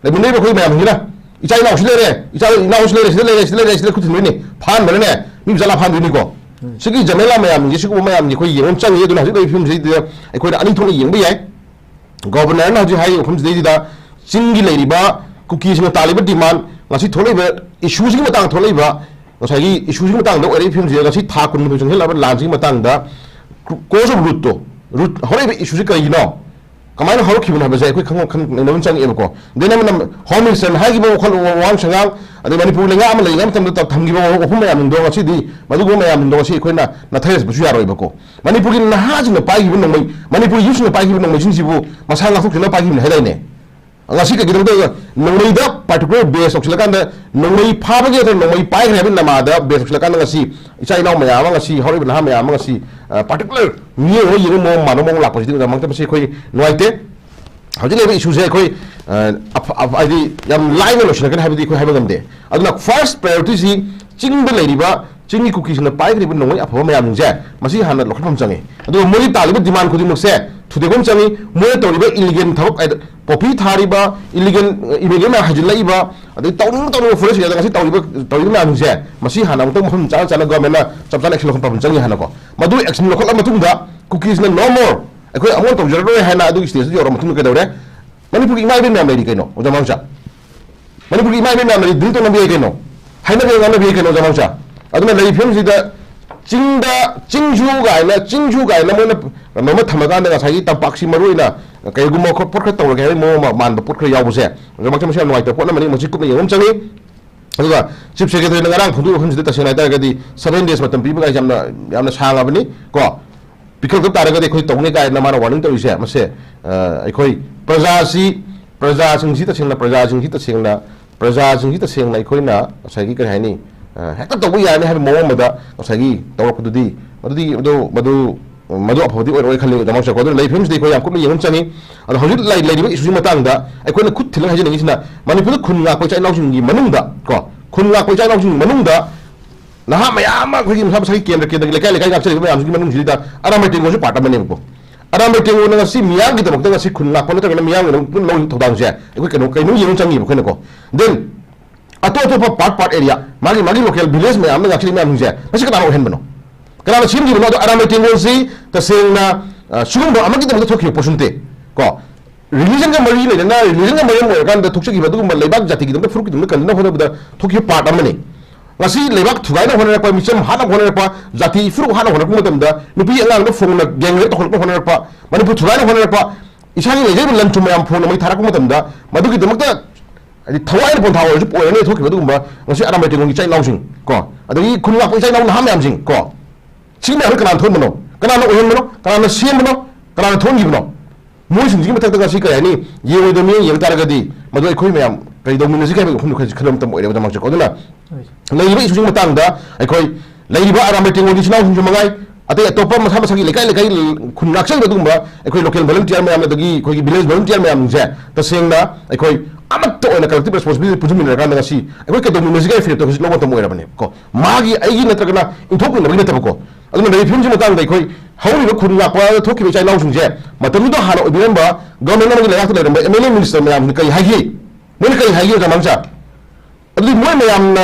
ꯂꯩꯃꯤꯟꯅꯔꯤꯕ ꯑꯩꯈꯣꯏ ꯃꯌꯥꯝꯁꯤꯅ꯫ ꯏꯆꯥ ꯏꯅꯥꯎꯁꯨ ꯂꯩꯔꯦ, ꯏꯆꯥ ꯏꯅꯥꯎꯁꯨ ꯂꯩꯔꯦ, ꯁꯤꯗ ꯂꯩꯔꯦ, ꯁꯤꯗ ꯂꯩꯔꯦ, ꯁꯤꯗ ꯈꯨꯠ ꯊꯤꯟꯗꯣꯏꯅꯤ꯫ ꯐꯥꯍꯟꯕꯅꯅꯦ, ꯃꯤ ꯃꯆꯥ ꯂꯥ ꯐꯥꯍꯟꯗꯣꯏꯅꯤꯀꯣ꯫ ꯁꯤꯒꯤ ꯖꯃꯦꯂꯥ ꯃꯌꯥꯝꯁꯤꯡꯁꯦ, ꯁꯤꯒꯨꯝꯕ ꯃꯌꯥꯝꯁꯦ ꯑꯩꯈꯣꯏ ꯌꯦꯡꯕ ꯑꯃ ꯆꯪꯉꯤ꯫ ꯑꯗꯨꯅ ꯍꯧꯖꯤꯛ ꯂꯩꯔꯤꯕ ꯐꯤꯕꯝꯁꯤꯗꯩꯗ ꯑꯩꯈꯣꯏꯅ ꯑꯅꯤ ꯊꯣꯛꯅ ꯌꯦꯡꯕ ꯌꯥꯏ꯫ Governorꯅ ꯍꯧꯖꯤꯛ ꯍꯥꯏꯔꯤꯕ ꯃꯐꯝꯁꯤꯗꯩꯁꯤꯗ ꯆꯤꯡꯒꯤ ꯂꯩꯔꯤꯕ ꯀꯨꯀꯤꯁꯤꯡꯅ ꯇꯥꯜꯂꯤꯕ demand, ꯉꯁꯤ ꯊꯣꯛꯂꯛꯏꯕ issueꯁꯤꯒꯤ ꯃꯇꯥꯡꯗ ꯊꯣꯛꯂꯛꯏꯕ, ꯉꯁꯥꯏꯒꯤ issueꯁꯤꯒꯤ ꯃꯇꯥꯡꯗ ꯑꯣꯏꯔꯛꯏꯕ ꯐꯤꯕꯝꯁꯤꯗ ꯉꯁꯤ ꯊꯥ ꯀꯨꯟꯃꯥꯊꯣꯏ ꯆꯪꯁꯤꯜꯂꯛꯂꯕ ꯂꯥꯟꯁꯤꯒꯤ ꯃꯇꯥꯡꯗ cause of rootꯇꯣ, root ꯍꯧꯔꯛꯏꯕ issueꯁꯤ ꯀꯔꯤꯒꯤꯅꯣ? ꯀꯃꯥꯏꯅ ꯍꯧꯔꯛꯈꯤꯕꯅꯣ ꯍꯥꯏꯕꯁꯦ ꯑꯩꯈꯣꯏ ꯈꯪ-, ꯈꯪ-, ꯅꯩꯅꯕ ꯑꯃ ꯆꯪꯉꯛꯑꯦꯕꯀꯣ꯫ Then ꯑꯃꯅ Home Ministerꯅ ꯍꯥꯏꯈꯤꯕ ꯋꯥꯈꯜ, ꯋꯥꯉꯥꯡ ꯁꯉꯥꯡ, ꯑꯗꯩ ꯃꯅꯤꯄꯨꯔ ꯂꯩꯉꯥꯛ ꯑꯃ ꯂꯩꯔꯤꯉꯩ ꯃꯇꯝꯗ ꯇ-, ꯊꯝꯈꯤꯕ ꯋꯥꯐꯝ ꯃꯌꯥꯝꯁꯤꯡꯗꯣ ꯉꯁꯤꯗꯤ ꯃꯗꯨꯒꯨꯝꯕ ꯃꯌꯥꯝꯁꯤꯡꯗꯣ ꯉꯁꯤ ꯑꯩꯈꯣꯏꯅ ꯅꯠꯊꯍꯟꯕꯁꯨ ꯌꯥꯔꯣꯏꯕꯀꯣ꯫ ꯃꯅꯤꯄꯨꯔꯒꯤ ꯅꯍꯥꯁꯤꯡꯅ ꯄꯥꯏꯈꯤꯕ ꯅꯣꯡꯃꯩ, ꯃꯅꯤꯄꯨꯔꯒꯤ youthꯁꯤꯡꯅ ꯄꯥꯏꯈꯤꯕ ꯅꯣꯡꯃꯩꯁꯤꯡꯁꯤꯕꯨ ꯃꯁꯥ ꯉꯥꯛꯊꯣꯛꯆꯅꯕ ꯄꯥꯏꯈꯤꯕꯅꯤ ꯍꯥꯏꯗꯥꯏꯅꯦ? ꯉꯁꯤ ꯀꯩꯒꯤꯅꯣꯗ ꯅꯣꯡꯃꯩꯗ particular base ꯇꯧꯁꯤꯜꯂꯀꯥꯟꯗ ꯅꯣꯡꯃꯩ ꯐꯥꯕꯒꯤ ꯅꯠꯇ꯭ꯔꯒ ꯅꯣꯡꯃꯩ ꯄꯥꯏꯈ꯭ꯔꯦ ꯍꯥꯏꯕꯒꯤ ꯅꯃꯥꯗ base ꯇꯧꯁꯤꯜꯂꯀꯥꯟꯗ ꯉꯁꯤ ꯏꯆꯥ ꯏꯅꯥꯎ ꯃꯌꯥꯝ ꯑꯃ, ꯉꯁꯤ ꯍꯧꯔꯛꯏꯕ ꯅꯍꯥ ꯃꯌꯥꯝ ꯑꯃ ꯉꯁꯤ, ꯑ, particular ꯃꯤꯑꯣꯏ ꯑꯃ ꯌꯦꯡꯕ ꯃꯑꯣꯡ ꯃꯥꯟꯕ ꯃꯑꯣꯡ ꯂꯥꯛꯄꯁꯤꯗꯤ ꯑꯣꯖꯥ ꯃꯪꯇ ꯃꯁꯤ ꯑꯩꯈꯣꯏ ꯅꯨꯡꯉꯥꯏꯇꯦ꯫ ꯍꯧꯖꯤꯛ ꯂꯩꯔꯤꯕ issueꯁꯦ ꯑꯩꯈꯣꯏ, ꯑ, ꯑꯐ-, ꯑꯐ-, ꯍꯥꯏꯗꯤ ꯌꯥꯝ ꯂꯥꯏꯅ ꯂꯣꯏꯁꯤꯜꯂꯛꯀꯅꯤ ꯍꯥꯏꯕꯗꯤ ꯑꯩꯈꯣꯏ ꯍꯥꯏꯕ ꯉꯝꯗꯦ꯫ ꯑꯗꯨꯅ first priorityꯁꯤ ꯆꯤꯡꯗ ꯂꯩꯔꯤꯕ ꯆꯤꯡꯒꯤ ꯀꯨꯀꯤꯁꯤꯡꯅ ꯄꯥꯏꯈ꯭ꯔꯤꯕ ꯅꯣꯡꯃꯩ ꯑꯐꯕ ꯃꯌꯥꯝꯁꯤꯡꯁꯦ ꯃꯁꯤ ꯍꯥꯟꯅ ꯂꯧꯈꯠꯐꯝ ꯆꯪꯉꯤ꯫ ꯑꯗꯨꯒ ꯃꯣꯏꯒꯤ ꯇꯥꯜꯂꯤꯕ demand ꯈꯨꯗꯤꯡꯃꯛꯁꯦ ꯊꯨꯗꯦꯛꯐꯝ ꯆꯪꯉꯤ꯫ ꯃꯣꯏꯅ ꯇꯧꯔꯤꯕ illegal ꯊꯕꯛ ꯍꯥꯏꯗꯤ poppy ꯊꯥꯔꯤꯕ, illegal, illegal ꯃꯌꯥꯝ ꯍꯩꯖꯤꯜꯂꯛꯏꯕ, ꯑꯗꯩ ꯇꯧꯅꯤꯡꯕ ꯇꯧꯅꯤꯡꯕ forest area ꯗ ꯉꯁꯤ ꯇꯧꯔꯤꯕ, ꯇꯧꯔꯤꯕ ꯃꯌꯥꯝꯁꯤꯡꯁꯦ ꯃꯁꯤ ꯍꯥꯟꯅ ꯑꯃꯨꯛꯇꯪ ꯃꯐꯝ ꯆꯥꯅ ꯆꯥꯅ government ꯅ ꯆꯞ ꯆꯥꯅ action ꯂꯧꯈꯠꯄ ꯑꯃ ꯆꯪꯉꯤ ꯍꯥꯟꯅꯀꯣ꯫ ꯃꯗꯨ action ꯂꯧꯈꯠꯂ ꯃꯇꯨꯡꯗ ꯀꯨꯀꯤꯁꯤꯅ no more, ꯑꯩꯈꯣꯏ ꯑꯃꯨꯛ ꯇꯧꯖꯔꯔꯣꯏ ꯍꯥꯏꯅ ꯑꯗꯨꯒꯤ ꯁ꯭ꯇꯦꯖꯇ ꯌꯧꯔꯕ ꯃꯇꯨꯡꯗ ꯀꯩꯗꯧꯔꯦ? ꯃꯅꯤꯄꯨꯔꯒꯤ ꯏꯃꯥ ꯏꯕꯦꯟ ꯃꯌꯥꯝ ꯂꯩꯔꯤ ꯀꯩꯅꯣ, ꯑꯣꯖꯥ ꯃꯥꯡꯁꯥ? ꯃꯅꯤꯄꯨꯔꯒꯤ ꯏꯃꯥ ꯏꯕꯦꯟ ꯃꯌꯥꯝ ꯂꯩꯔꯤ, ꯗꯤꯜ ꯇꯧꯅꯕ ꯌꯥꯏ ꯀꯩꯅꯣ, ꯍꯥꯏꯅꯕ ꯌꯥꯏ, ꯉꯥꯡꯅꯕ ꯌꯥꯏ ꯀꯩꯅꯣ, ꯑꯣꯖꯥ ꯃꯥꯡꯁꯥ? ꯑꯗꯨꯅ ꯂꯩꯔꯤꯕ ꯐꯤꯕꯝꯁꯤꯗ ꯆꯤꯡꯗ, ꯆꯤꯡꯁꯨ ꯀꯥꯏꯅ, ꯆꯤꯡꯁꯨ ꯀꯥꯏꯅ ꯃꯣꯏꯅ ꯀꯩꯅꯣꯝꯃ ꯊꯝꯃꯀꯥꯟꯗ ꯉꯁꯥꯏꯒꯤ ꯇꯝꯄꯥꯛꯁꯤ ꯃꯔꯨ ꯑꯣꯏꯅ ꯀꯩꯒꯨꯝꯕ ꯈꯣꯠ-, ꯄꯣꯠ ꯈꯔ ꯇꯧꯔꯒꯦ ꯍꯥꯏꯕꯒꯤ ꯃꯑꯣꯡ ꯑꯃ ꯃꯥꯟꯕ ꯄꯣꯠ ꯈꯔ ꯌꯥꯎꯕꯁꯦ, ꯑꯣꯖꯥ ꯃꯥꯡꯁꯥ, ꯃꯁꯤ ꯌꯥꯝ ꯅꯨꯡꯉꯥꯏꯇꯕ ꯄꯣꯠ ꯑꯃꯅꯤ, ꯃꯁꯤ ꯀꯨꯞꯅ ꯌꯦꯡꯕ ꯑꯃ ꯆꯪꯉꯤ꯫ ꯑꯗꯨꯒ ꯆꯤꯐ ꯁꯦꯀ꯭ꯔꯦꯇꯔꯤꯅ ꯉꯔꯥꯡ ꯐꯣꯡꯗꯣꯛꯏ ꯋꯥꯐꯝꯁꯤꯗ ꯇꯁꯦꯡꯅ ꯍꯥꯏꯇꯥꯔꯒꯗꯤ ꯁꯚꯦꯟ ꯗꯦꯖ ꯃꯇꯝ ꯄꯤꯕ ꯀꯥꯏꯁꯦ ꯌꯥꯝꯅ, ꯌꯥꯝꯅ ꯁꯥꯡꯉꯕꯅꯤ ꯀꯣ꯫ ꯄꯤꯈꯠꯂꯛꯇ ꯇꯥꯔꯒꯗꯤ ꯑꯩꯈꯣꯏ ꯇꯧꯅꯤ ꯀꯥꯏꯅ ꯃꯥꯅ ꯋꯥꯔꯅꯤꯡ ꯇꯧꯔꯤꯁꯦ, ꯃꯁꯦ, ꯑ, ꯑꯩꯈꯣꯏ ꯄ꯭ꯔꯖꯥꯁꯤ, ꯄ꯭ꯔꯖꯥꯁꯤꯡꯁꯤ ꯇꯁꯦꯡꯅ, ꯄ꯭ꯔꯖꯥꯁꯤꯡꯁꯤ ꯇꯁꯦꯡꯅ, ꯄ꯭ꯔꯖꯥꯁꯤꯡꯁꯤ ꯇꯁꯦꯡꯅ ꯑꯩꯈꯣꯏꯅ ꯉꯁꯥꯏꯒꯤ ꯀꯔꯤ ꯍꯥꯏꯅꯤ, ꯑ, ꯍꯦꯛꯇ ꯇꯧꯕ ꯌꯥꯔꯅꯤ ꯍꯥꯏꯕ ꯃꯑꯣꯡ ꯑꯃꯗ ꯉꯁꯥꯏꯒꯤ ꯇꯧꯔꯛꯄꯗꯨꯗꯤ, ꯃꯗꯨꯗꯤ, ꯃꯗꯨ, ꯃꯗꯨ, ꯃꯗꯨ ꯑꯐꯕꯗꯤ ꯑꯣꯏꯔꯣꯏ ꯈꯜꯂꯤ, ꯑꯣꯖꯥ ꯃꯥꯡꯁꯥ ꯀꯣ꯫ ꯑꯗꯨꯅ ꯂꯩꯔꯤꯕ ꯐꯤꯕꯝꯁꯤꯗ ꯑꯩꯈꯣꯏ ꯌꯥꯝ ꯀꯨꯞꯅ ꯌꯦꯡꯕ ꯑꯃ ꯆꯪꯉꯤ꯫ ꯑꯗꯣ ꯍꯧꯖꯤꯛ ꯂꯩ-, ꯂꯩꯔꯤꯕ ꯏꯁꯨꯁꯤ ꯃꯇꯥꯡꯗ ꯑꯩꯈꯣꯏꯅ ꯈꯨꯠ ꯊꯤꯜꯂꯒ ꯍꯥꯏꯖꯅꯤꯡꯉꯤꯁꯤꯅ, ꯃꯅꯤꯄꯨꯔꯗ ꯈꯨꯟ ꯉꯥꯛꯄ ꯏꯆꯥ ꯏꯅꯥꯎꯁꯤꯡꯒꯤ ꯃꯅꯨꯡꯗ ꯀꯣ, ꯈꯨꯟ ꯉꯥꯛꯄ ꯏꯆꯥ ꯏꯅꯥꯎꯁꯤꯡꯒꯤ ꯃꯅꯨꯡꯗ ꯅꯍꯥ ꯃꯌꯥꯝ ꯑꯃ ꯑꯩꯈꯣꯏꯒꯤ ꯃꯁꯥ ꯃꯁꯥꯒꯤ ꯀꯦꯟꯗ꯭ꯔ, ꯀꯦꯟꯗ꯭ꯔꯒꯤ ꯂꯩꯀꯥꯏ ꯂꯩꯀꯥꯏ ꯉꯥꯛꯆꯔꯤꯕ ꯃꯌꯥꯝꯁꯤꯒꯤ ꯃꯅꯨꯡꯁꯤꯗ ꯑꯔꯥꯝꯕꯥꯏ ꯇꯦꯡꯒꯣꯜꯁꯨ ꯄꯥꯔꯠ ꯑꯃꯅꯦꯕꯀꯣ꯫ ꯑꯔꯥꯝꯕꯥꯏ ꯇꯦꯡꯒꯣꯜꯅ ꯉꯁꯤ ꯃꯤꯌꯥꯝꯒꯤꯗꯃꯛꯇ ꯉꯁꯤ ꯈꯨꯟ ꯉꯥꯛꯄ ꯅꯠꯇ꯭ꯔꯒꯅ ꯃꯤꯌꯥꯝꯒꯤꯗꯃꯛꯇ ꯂꯧꯔꯤꯕ ꯊꯧꯗꯥꯡꯁꯦ ꯑꯩꯈꯣꯏ ꯀꯩꯅꯣ, ꯀꯩꯅꯣ ꯌꯦꯡꯕ ꯆꯪꯉꯤꯕ ꯑꯩꯈꯣꯏꯅꯀꯣ꯫ Then ꯑꯇꯣꯞ ꯑꯇꯣꯞꯄ ꯄꯥꯔꯠ, ꯄꯥꯔꯠ ꯑꯦꯔꯤꯌꯥ, ꯃꯥꯒꯤ, ꯃꯥꯒꯤ ꯂꯣꯀꯦꯜ ꯚꯤꯂꯦꯖ ꯃꯌꯥꯝꯅ ꯉꯥꯛꯆꯔꯤꯕ ꯃꯌꯥꯝꯁꯤꯡꯁꯦ ꯉꯁꯤ ꯀꯅꯥꯅ ꯑꯣꯏꯍꯟꯕꯅꯣ? ꯀꯅꯥꯅ ꯁꯦꯝꯈꯤꯕꯅꯣ? ꯑꯗꯣ ꯑꯔꯥꯝꯕꯥꯏ ꯇꯦꯡꯒꯣꯜꯁꯤ ꯇꯁꯦꯡꯅ, ꯑ, ꯁꯤꯒꯨꯝꯕ ꯑꯃꯒꯤꯗꯃꯛꯇ ꯊꯣꯛꯈꯤꯕ ꯄꯣꯠꯁꯨ ꯅꯠꯇꯦ ꯀꯣ꯫ ꯔꯤꯂꯤꯖꯟꯒ ꯃꯔꯤ ꯂꯩꯅꯅ, ꯔꯤꯂꯤꯖꯟꯒ ꯃꯔꯝ ꯑꯣꯏꯔꯀꯥꯟꯗ ꯊꯣꯛꯆꯈꯤꯕ ꯑꯗꯨꯒꯨꯝꯕ ꯂꯩꯕꯥꯛ ꯖꯥꯇꯤꯒꯤꯗꯃꯛꯇ, ꯐꯨꯔꯨꯞꯀꯤꯗꯃꯛꯇ ꯀꯟꯅꯕ ꯍꯣꯠꯅꯕꯗ ꯊꯣꯛꯈꯤꯕ ꯄꯥꯔꯠ ꯑꯃꯅꯤ꯫ ꯉꯁꯤ ꯂꯩꯕꯥꯛ ꯊꯨꯒꯥꯏꯅꯕ ꯍꯣꯠꯅꯔꯛꯄ, ꯃꯤꯆꯝ ꯍꯥꯠꯅꯕ ꯍꯣꯠꯅꯔꯛꯄ, ꯖꯥꯇꯤ ꯐꯨꯔꯨꯞ ꯍꯥꯠꯅꯕ ꯍꯣꯠꯅꯔꯛꯄ ꯃꯇꯝꯗ, ꯅꯨꯄꯤ ꯑꯉꯥꯡꯗ ꯐꯣꯡꯅ ꯒꯦꯡ ꯔꯦꯞ ꯇꯧꯈꯠꯂꯛꯄ ꯍꯣꯠꯅꯔꯛꯄ, ꯃꯅꯤꯄꯨꯔ ꯊꯨꯒꯥꯏꯅꯕ ꯍꯣꯠꯅꯔꯛꯄ, ꯏꯁꯥꯒꯤ ꯂꯩꯖꯔꯤꯕ ꯂꯟ ꯊꯨꯝ ꯃꯌꯥꯝ ꯐꯣꯡꯅ ꯃꯩ ꯊꯥꯔꯛꯄ ꯃꯇꯝꯗ, ꯃꯗꯨꯒꯤꯗꯃꯛꯇ ꯍꯥꯏꯗꯤ ꯊꯋꯥꯏꯅ ꯄꯣꯟꯊꯥ ꯑꯣꯏꯔꯁꯨ ꯑꯣꯏꯔꯅꯤ ꯊꯣꯛꯈꯤꯕ ꯑꯗꯨꯒꯨꯝꯕ ꯉꯁꯤ ꯑꯔꯥꯝꯕꯥꯏ ꯇꯦꯡꯒꯣꯜꯒꯤ ꯏꯆꯥ ꯏꯅꯥꯎꯁꯤꯡ ꯀꯣ, ꯑꯗꯒꯤ ꯈꯨꯟ ꯉꯥꯛꯄ ꯏꯆꯥ ꯏꯅꯥꯎ ꯅꯍꯥ ꯃꯌꯥꯝꯁꯤꯡ ꯀꯣ, ꯁꯤ ꯃꯌꯥꯝꯁꯤ ꯀꯅꯥꯅ ꯊꯣꯛꯍꯟꯕꯅꯣ? ꯀꯅꯥꯅ ꯑꯣꯏꯍꯟꯕꯅꯣ? ꯀꯅꯥꯅ ꯁꯦꯝꯕꯅꯣ? ꯀꯅꯥꯅ ꯊꯣꯛꯍꯟꯈꯤꯕꯅꯣ? ꯃꯣꯏꯁꯤꯡꯁꯤꯒꯤ ꯃꯊꯛꯇ ꯉꯁꯤ ꯀꯔꯤ ꯍꯥꯏꯅꯤ, ꯌꯦꯡꯉꯣꯏꯗꯕ ꯃꯤꯠꯌꯦꯡ ꯌꯦꯡ ꯇꯥꯔꯒꯗꯤ ꯃꯗꯨ ꯑꯩꯈꯣꯏ ꯃꯌꯥꯝ ꯀꯔꯤ ꯇꯧꯃꯤꯟꯅꯁꯤꯒꯦ ꯍꯥꯏꯕꯒꯤ ꯋꯥꯐꯝꯗꯨ ꯑꯩꯈꯣꯏ ꯈꯜꯂꯝ ꯃꯇꯝ ꯑꯣꯏꯔꯦ, ꯑꯣꯖꯥ ꯃꯥꯡꯁꯥ ꯀꯣ꯫ ꯑꯗꯨꯅ ꯂꯩꯔꯤꯕ ꯏꯁꯨꯁꯤꯒꯤ ꯃꯇꯥꯡꯗ ꯑꯩꯈꯣꯏ ꯂꯩꯔꯤꯕ ꯑꯔꯥꯝꯕꯥꯏ ꯇꯦꯡꯒꯣꯜꯒꯤ ꯏꯆꯤꯜ ꯏꯅꯥꯎꯁꯤꯡꯁꯨ ꯃꯉꯥꯏ, ꯑꯇꯩ ꯑꯇꯣꯞꯄ ꯃꯁꯥ ꯃꯁꯥꯒꯤ ꯂꯩꯀꯥꯏ ꯂꯩꯀꯥꯏ ꯈꯨꯟ ꯉꯥꯛꯆꯔꯤꯕ ꯑꯗꯨꯒꯨꯝꯕ ꯑꯩꯈꯣꯏ ꯂꯣꯀꯦꯜ ꯚꯣꯂꯨꯟꯇꯤꯌꯔ ꯃꯌꯥꯝ, ꯑꯗꯒꯤ ꯑꯩꯈꯣꯏꯒꯤ ꯚꯤꯂꯦꯖ ꯚꯣꯂꯨꯟꯇꯤꯌꯔ ꯃꯌꯥꯝꯁꯦ ꯇꯁꯦꯡꯅ ꯑꯩꯈꯣꯏ ꯑꯃꯠꯇ ꯑꯣꯏꯅ ꯀꯂꯦꯛꯇꯤꯚ ꯔꯦꯁꯄꯣꯟꯁꯤꯕꯤꯂꯤꯇꯤ ꯄꯨꯟꯁꯤꯟꯃꯤꯟꯅꯔꯀꯥꯟꯗ ꯉꯁꯤ ꯑꯩꯈꯣꯏ ꯀꯩꯗꯧꯃꯤꯟꯅꯁꯤꯒꯦ ꯍꯥꯏꯕ ꯐꯤꯔꯦꯞꯇꯣ ꯍꯧꯖꯤꯛ ꯂꯧꯕ ꯃꯇꯝ ꯑꯣꯏꯔꯕꯅꯦꯕꯀꯣ꯫ ꯃꯥꯒꯤ, ꯑꯩꯒꯤ ꯅꯠꯇ꯭ꯔꯒꯅ ꯏꯟꯊꯣꯛꯃꯤꯟꯅꯕꯒꯤ ꯅꯠꯇꯕꯀꯣ꯫ ꯑꯗꯨꯅ ꯂꯩꯔꯤꯕ ꯐꯤꯕꯝꯁꯤ ꯃꯇꯥꯡꯗ ꯑꯩꯈꯣꯏ ꯍꯧꯔꯤꯕ ꯈꯨꯟ ꯉꯥꯛꯄꯗ ꯊꯣꯛꯈꯤꯕ ꯏꯆꯥ ꯏꯅꯥꯎꯁꯤꯡꯁꯦ ꯃꯇꯝꯗꯨꯗ ꯍꯥꯟꯅ ꯑꯣꯏꯕꯤꯔꯝꯕ ꯒꯚꯔꯟꯃꯦꯟꯠ ꯑꯃꯒꯤ ꯂꯩꯉꯥꯛꯇ ꯂꯩꯔꯝꯕ ꯑꯦꯝ ꯑꯦꯜ ꯑꯦ ꯃꯤꯅꯤꯁꯇꯔ ꯃꯌꯥꯝꯁꯤꯅ ꯀꯔꯤ ꯍꯥꯏꯈꯤ? ꯃꯣꯏꯅ ꯀꯔꯤ ꯍꯥꯏꯒꯦ, ꯑꯣꯖꯥ ꯃꯥꯡꯁꯥ? ꯑꯗꯨꯗꯤ ꯃꯣꯏ ꯃꯌꯥꯝꯅ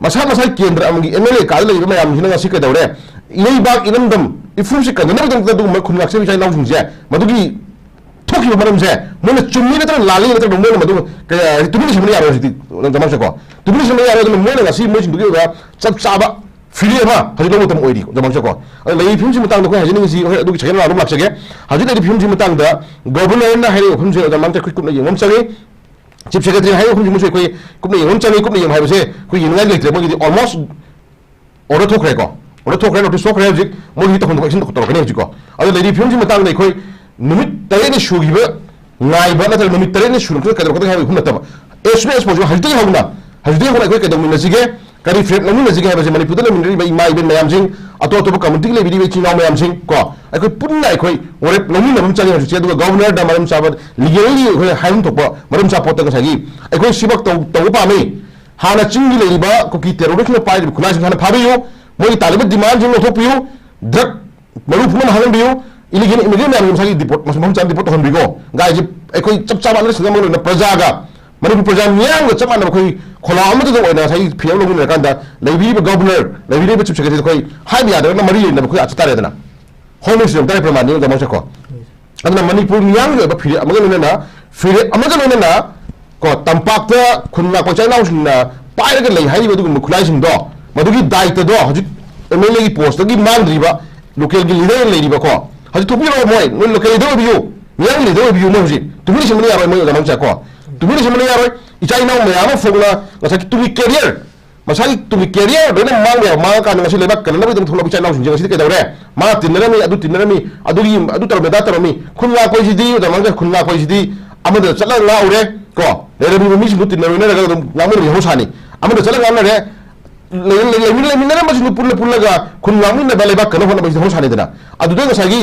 ꯃꯁꯥ ꯃꯁꯥꯒꯤ ꯀꯦꯟꯗ꯭ꯔ ꯑꯃꯒꯤ ꯑꯦꯝ ꯑꯦꯜ ꯑꯦ ꯀꯥꯗ ꯂꯩꯔꯤꯕ ꯃꯌꯥꯝꯁꯤꯅ ꯉꯁꯤ ꯀꯩꯗꯧꯔꯦ? ꯏꯔꯩꯕꯥꯛ ꯏꯔꯝꯗꯝ ꯏꯐꯨꯔꯨꯞꯁꯤ ꯀꯟꯅꯅꯕꯒꯤꯗꯃꯛꯇ ꯑꯗꯨꯒꯨꯝꯕ ꯈꯨꯟ ꯉꯥꯛꯆꯕ ꯏꯆꯥ ꯏꯅꯥꯎꯁꯤꯡꯁꯦ, ꯃꯗꯨꯒꯤ ꯊꯣꯛꯈꯤꯕ ꯃꯔꯝꯁꯦ ꯃꯣꯏꯅ ꯆꯨꯝꯃꯤ ꯅꯠꯇ꯭ꯔꯒ ꯂꯥꯜꯂꯤ ꯅꯠꯇ꯭ꯔꯒ ꯃꯣꯏꯅ ꯃꯗꯨ ꯀꯌꯥ ꯍꯥꯏꯗꯤ ꯇꯨꯃꯤꯟꯅ ꯂꯩꯁꯤꯟꯕ ꯌꯥꯔꯣꯏ ꯍꯧꯖꯤꯛꯇꯤ, ꯖꯃꯥꯟꯁꯦꯀꯣ꯫ ꯇꯨꯃꯤꯟꯅ ꯂꯩꯁꯤꯟꯕ ꯌꯥꯔꯣꯏ꯫ ꯑꯗꯨꯅ ꯃꯣꯏꯅ ꯉꯁꯤ ꯃꯣꯏꯁꯤꯡꯗꯨꯒꯤ ꯑꯣꯏꯕ ꯆꯞ ꯆꯥꯕ ꯐꯤꯔꯦꯞ ꯑꯃ ꯍꯧꯖꯤꯛ ꯂꯧꯕ ꯃꯇꯝ ꯑꯣꯏꯔꯤ, ꯖꯃꯥꯟꯁꯦꯀꯣ꯫ ꯑꯗꯣ ꯂꯩꯔꯤꯕ ꯐꯤꯕꯝꯁꯤ ꯃꯇꯥꯡꯗ ꯑꯩꯈꯣꯏ ꯍꯥꯏꯖꯅꯤꯡꯉꯤꯁꯤ, ꯍꯣꯏ, ꯑꯗꯨꯒꯤ ꯁꯦꯀꯦꯟ ꯔꯥꯎꯟ ꯑꯃ ꯂꯥꯛꯆꯒꯦ꯫ ꯍꯧꯖꯤꯛ ꯂꯩꯔꯤꯕ ꯐꯤꯕꯝꯁꯤ ꯃꯇꯥꯡꯗ ꯒꯣꯕꯔꯅꯔꯅ ꯍꯥꯏꯔꯤꯕ ꯋꯥꯐꯝꯁꯦ, ꯖꯃꯥꯟꯁꯦ ꯑꯩꯈꯣꯏ ꯀꯨꯞꯅ ꯌꯦꯡꯕ ꯑꯃ ꯆꯪꯉꯤ꯫ ꯆꯤꯐ ꯁꯦꯀ꯭ꯔꯦꯇꯔꯤ ꯍꯥꯏꯔꯤꯕ ꯋꯥꯐꯝꯁꯤ ꯃꯁꯤ ꯑꯩꯈꯣꯏ ꯀꯨꯞꯅ ꯌꯦꯡꯕ ꯑꯃ ꯆꯪꯉꯤ꯫ ꯀꯨꯞꯅ ꯌꯦꯡꯕ ꯍꯥꯏꯕꯁꯦ ꯑꯩꯈꯣꯏ ꯌꯦꯡꯅꯤꯡꯉꯥꯏ ꯂꯩꯇ꯭ꯔꯦ꯫ ꯃꯣꯏꯒꯤꯗꯤ ꯑꯣꯜꯃꯣꯁ ꯑꯣꯔꯗꯔ ꯊꯣꯛꯈ꯭ꯔꯦꯀꯣ꯫ ꯑꯣꯔꯗꯔ ꯊꯣꯛꯈ꯭ꯔꯦ, ꯅꯣꯇꯤꯁ ꯊꯣꯛꯈ꯭ꯔꯦ꯫ ꯍꯧꯖꯤꯛ ꯃꯣꯏꯒꯤ ꯇꯧꯐꯝ ꯊꯣꯛꯄ ꯑꯦꯛꯁꯟ ꯇꯧꯔꯛꯀꯅꯤ ꯍꯧꯖꯤꯛꯀꯣ꯫ ꯑꯗꯣ ꯂꯩꯔꯤꯕ ꯐꯤꯕꯝꯁꯤ ꯃꯇꯥꯡꯗ ꯑꯩꯈꯣꯏ ꯅꯨꯃꯤꯠ ꯇꯔꯦꯠꯅꯤ ꯁꯨꯈꯤꯕ ꯉꯥꯏꯕ ꯅꯠꯇ꯭ꯔꯒ ꯅꯨꯃꯤꯠ ꯇꯔꯦꯠꯅꯤ ꯁꯨꯔꯛꯇ꯭ꯔꯒ ꯀꯩꯗꯧꯔꯛꯀꯗꯒꯦ ꯍꯥꯏꯕ ꯋꯥꯐꯝ ꯅꯠꯇꯕ, as soon as possible, ꯍꯧꯖꯤꯛꯇꯒꯤ ꯍꯧꯅ, ꯍꯧꯖꯤꯛꯇꯒꯤ ꯍꯧꯅ ꯑꯩꯈꯣꯏ ꯀꯩꯗꯧꯃꯤꯟꯅꯁꯤꯒꯦ, ꯀꯔꯤ ꯐꯤꯔꯦꯞ ꯂꯧꯃꯤꯟꯅꯁꯤꯒꯦ ꯍꯥꯏꯕꯁꯦ ꯃꯅꯤꯄꯨꯔꯗ ꯂꯩꯃꯤꯟꯅꯔꯤꯕ ꯏꯃꯥ ꯏꯕꯦꯟ ꯃꯌꯥꯝꯁꯤꯡ, ꯑꯇꯣꯞ ꯑꯇꯣꯞꯄ ꯀꯝꯃꯨꯅꯤꯇꯤꯒꯤ ꯂꯩꯕꯤꯔꯤꯕ ꯏꯆꯤꯜ ꯏꯅꯥꯎ ꯃꯌꯥꯝꯁꯤꯡ ꯀꯣ, ꯑꯩꯈꯣꯏ ꯄꯨꯟꯅ ꯑꯩꯈꯣꯏ ꯋꯥꯔꯦꯞ ꯂꯧꯃꯤꯟꯅꯕ ꯑꯃ ꯆꯪꯉꯦ ꯍꯧꯖꯤꯛꯁꯦ꯫ ꯑꯗꯨꯒ ꯒꯣꯕꯔꯅꯔꯗ ꯃꯔꯝ ꯆꯥꯕ ꯂꯤꯒꯦꯜꯂꯤ ꯑꯩꯈꯣꯏ ꯍꯥꯏꯐꯝ ꯊꯣꯛꯄ ꯃꯔꯝ ꯆꯥꯕ ꯄꯣꯠꯇ ꯉꯁꯥꯏꯒꯤ ꯑꯩꯈꯣꯏ ꯁꯤꯃꯛ ꯇꯧ-, ꯇꯧꯕ ꯄꯥꯝꯃꯤ꯫ ꯍꯥꯟꯅ ꯆꯤꯡꯒꯤ ꯂꯩꯔꯤꯕ ꯀꯨꯀꯤ ꯇꯦꯔꯣꯔꯤꯁꯅ ꯄꯥꯏꯔꯤꯕ ꯈꯨꯠꯂꯥꯏꯁꯤꯡ ꯍꯥꯟꯅ ꯐꯥꯕꯤꯌꯨ, ꯃꯣꯏꯒꯤ ꯇꯥꯜꯂꯤꯕ ꯗꯤꯃꯥꯟꯁꯤꯡ ꯂꯧꯊꯣꯛꯄꯤꯌꯨ, ꯗ꯭ꯔꯒ ꯃꯔꯨ ꯄꯨꯝꯅꯃꯛ ꯍꯥꯡꯍꯟꯕꯤꯌꯨ, ꯏꯂꯤꯒꯦꯜ ꯏꯃꯤꯒ꯭ꯔꯦꯟ ꯃꯌꯥꯝꯁꯤ ꯃꯁꯥꯒꯤ ꯗꯤꯄꯣꯔꯠ, ꯃꯐꯝ ꯆꯥꯅ ꯗꯤꯄꯣꯔꯠ ꯇꯧꯍꯟꯕꯤꯀꯣ꯫ ꯒꯥꯏꯁꯤ ꯑꯩꯈꯣꯏ ꯆꯞ ꯆꯥꯕ ꯑꯟꯗꯔꯁꯇꯦꯟꯗꯤꯡ ꯑꯃ ꯑꯣꯏꯅ ꯄ꯭ꯔꯖꯥꯒ, ꯃꯅꯤꯄꯨꯔ ꯄ꯭ꯔꯖꯥ ꯃꯤꯌꯥꯝꯒ ꯆꯞ ꯃꯥꯟꯅꯕ ꯑꯩꯈꯣꯏ ꯈꯣꯜꯂꯥꯎ ꯑꯃꯠꯇꯗ ꯑꯣꯏꯅ ꯉꯁꯥꯏꯒꯤ ꯐꯤꯔꯦꯞ ꯂꯧꯃꯤꯟꯅꯔꯀꯥꯟꯗ ꯂꯩꯕꯤꯔꯤꯕ ꯒꯕꯔꯅꯔ, ꯂꯩꯕꯤꯔꯤꯕ ꯆꯤꯐ ꯁꯦꯀ꯭ꯔꯦꯇꯔꯤ ꯑꯩꯈꯣꯏ ꯍꯥꯏꯕ ꯌꯥꯗ꯭ꯔꯒꯅ ꯃꯔꯤ ꯂꯩꯅꯕ ꯑꯩꯈꯣꯏ ꯑꯥꯔꯠꯁ ꯇꯥꯔꯦꯗꯅ꯫ ꯍꯣꯝ ꯃꯤꯅꯤꯁꯇ꯭ꯔꯤ ꯑꯃ ꯇꯥꯔꯦ ꯄ꯭ꯔꯃꯥꯟꯅꯤ ꯗꯃꯛꯁꯦꯀꯣ꯫ ꯑꯗꯨꯅ ꯃꯅꯤꯄꯨꯔ ꯃꯤꯌꯥꯝꯒꯤ ꯑꯣꯏꯕ ꯐꯤꯔꯦꯞ ꯑꯃꯒ ꯂꯣꯏꯅꯅ, ꯐꯤꯔꯦꯞ ꯑꯃꯒ ꯂꯣꯏꯅꯅ ꯀꯣ, ꯇꯝꯄꯥꯛꯇ ꯈꯨꯟ ꯉꯥꯛꯄ ꯏꯆꯥ ꯏꯅꯥꯎꯁꯤꯡꯅ ꯄꯥꯏꯔꯒ ꯂꯩ ꯍꯥꯏꯔꯤꯕ ꯑꯗꯨꯒꯨꯝꯕ ꯈꯨꯠꯂꯥꯏꯁꯤꯡꯗꯣ, ꯃꯗꯨꯒꯤ ꯗꯥꯏꯇꯗꯣ ꯍꯧꯖꯤꯛ ꯑꯦꯝ ꯑꯦꯜ ꯑꯦꯒꯤ ꯄꯣꯁꯇꯒꯤ ꯃꯥꯡꯗ꯭ꯔꯤꯕ ꯂꯣꯀꯦꯜꯒꯤ ꯂꯤꯗꯔ ꯂꯩꯔꯤꯕꯀꯣ, ꯍꯧꯖꯤꯛ ꯊꯣꯛꯄꯤꯔꯛꯑꯣ ꯃꯣꯏ, ꯃꯣꯏ ꯂꯣꯀꯦꯜ ꯂꯤꯗꯔ ꯑꯣꯏꯕꯤꯌꯨ, ꯃꯤꯌꯥꯝꯒꯤ ꯂꯤꯗꯔ ꯑꯣꯏꯕꯤꯌꯨ꯫ ꯃꯣꯏ ꯍꯧꯖꯤꯛ ꯇꯨꯃꯤꯟ ꯂꯩꯁꯤꯟꯕꯅ ꯌꯥꯔꯣꯏ, ꯃꯣꯏ ꯑꯣꯖꯥ ꯃꯧꯁꯥ ꯀꯣ, ꯇꯨꯃꯤꯟ ꯂꯩꯁꯤꯟꯕꯅ ꯌꯥꯔꯣꯏ꯫ ꯏꯆꯥ ꯏꯅꯥꯎ ꯃꯌꯥꯝ ꯑꯃ ꯐꯣꯡꯅ ꯉꯁꯥꯏꯒꯤ ꯇꯨꯡꯒꯤ ꯀꯦꯔꯤꯌꯔ, ꯃꯁꯥꯒꯤ ꯇꯨꯡꯒꯤ ꯀꯦꯔꯤꯌꯔ ꯂꯣꯏꯅ ꯃꯥꯡꯕ ꯌꯥꯕ, ꯃꯥꯡꯉꯀꯥꯟꯗ ꯉꯁꯤ ꯂꯩꯕꯥꯛ ꯀꯜꯂꯛꯅꯕꯒꯤꯗꯃꯛ ꯊꯣꯛꯂꯛꯄ ꯏꯆꯥ ꯏꯅꯥꯎꯁꯤꯡꯁꯦ ꯉꯁꯤꯗꯤ ꯀꯩꯗꯧꯔꯦ? ꯃꯥ ꯇꯤꯟꯅꯔꯝꯃꯤ, ꯑꯗꯨ ꯇꯤꯟꯅꯔꯝꯃꯤ, ꯑꯗꯨꯒꯤ, ꯑꯗꯨ ꯇꯧꯔꯝꯃꯤ, ꯑꯗꯥ ꯇꯧꯔꯝꯃꯤ꯫ ꯈꯨꯟ ꯉꯥꯛꯄ ꯍꯥꯏꯁꯤꯗꯤ, ꯑꯣꯖꯥ ꯃꯧꯁꯥ, ꯈꯨꯟ ꯉꯥꯛꯄ ꯍꯥꯏꯁꯤꯗꯤ ꯑꯃꯗ ꯆꯠꯂꯒ ꯉꯥꯛꯎꯔꯦ ꯀꯣ, ꯂꯩꯔꯝꯃꯤꯕ ꯃꯤꯁꯤꯡꯗꯨ ꯇꯤꯟꯅꯔꯣꯏꯅꯔꯒ ꯑꯗꯨꯝ ꯉꯥꯡꯃꯤꯟꯅꯕ ꯍꯧꯁꯥꯅꯤ꯫ ꯑꯃꯗ ꯆꯠꯂꯒ ꯉꯥꯡꯅꯔꯦ, ꯂꯩ-, ꯂꯩ-, ꯂꯩꯃꯤꯟ-, ꯂꯩꯃꯤꯟꯅꯔꯝꯕꯁꯤꯡꯗꯨ ꯄꯨꯜꯂ ꯄꯨꯜꯂꯒ ꯈꯨꯟ ꯉꯥꯛꯃꯤꯟꯅꯕ, ꯂꯩꯕꯥꯛ ꯀꯟꯅ ꯍꯣꯠꯅꯕ ꯍꯥꯏꯁꯤꯗꯤ ꯍꯧꯁꯥꯅꯤꯗꯅ꯫ ꯑꯗꯨꯗ ꯉꯁꯥꯏꯒꯤ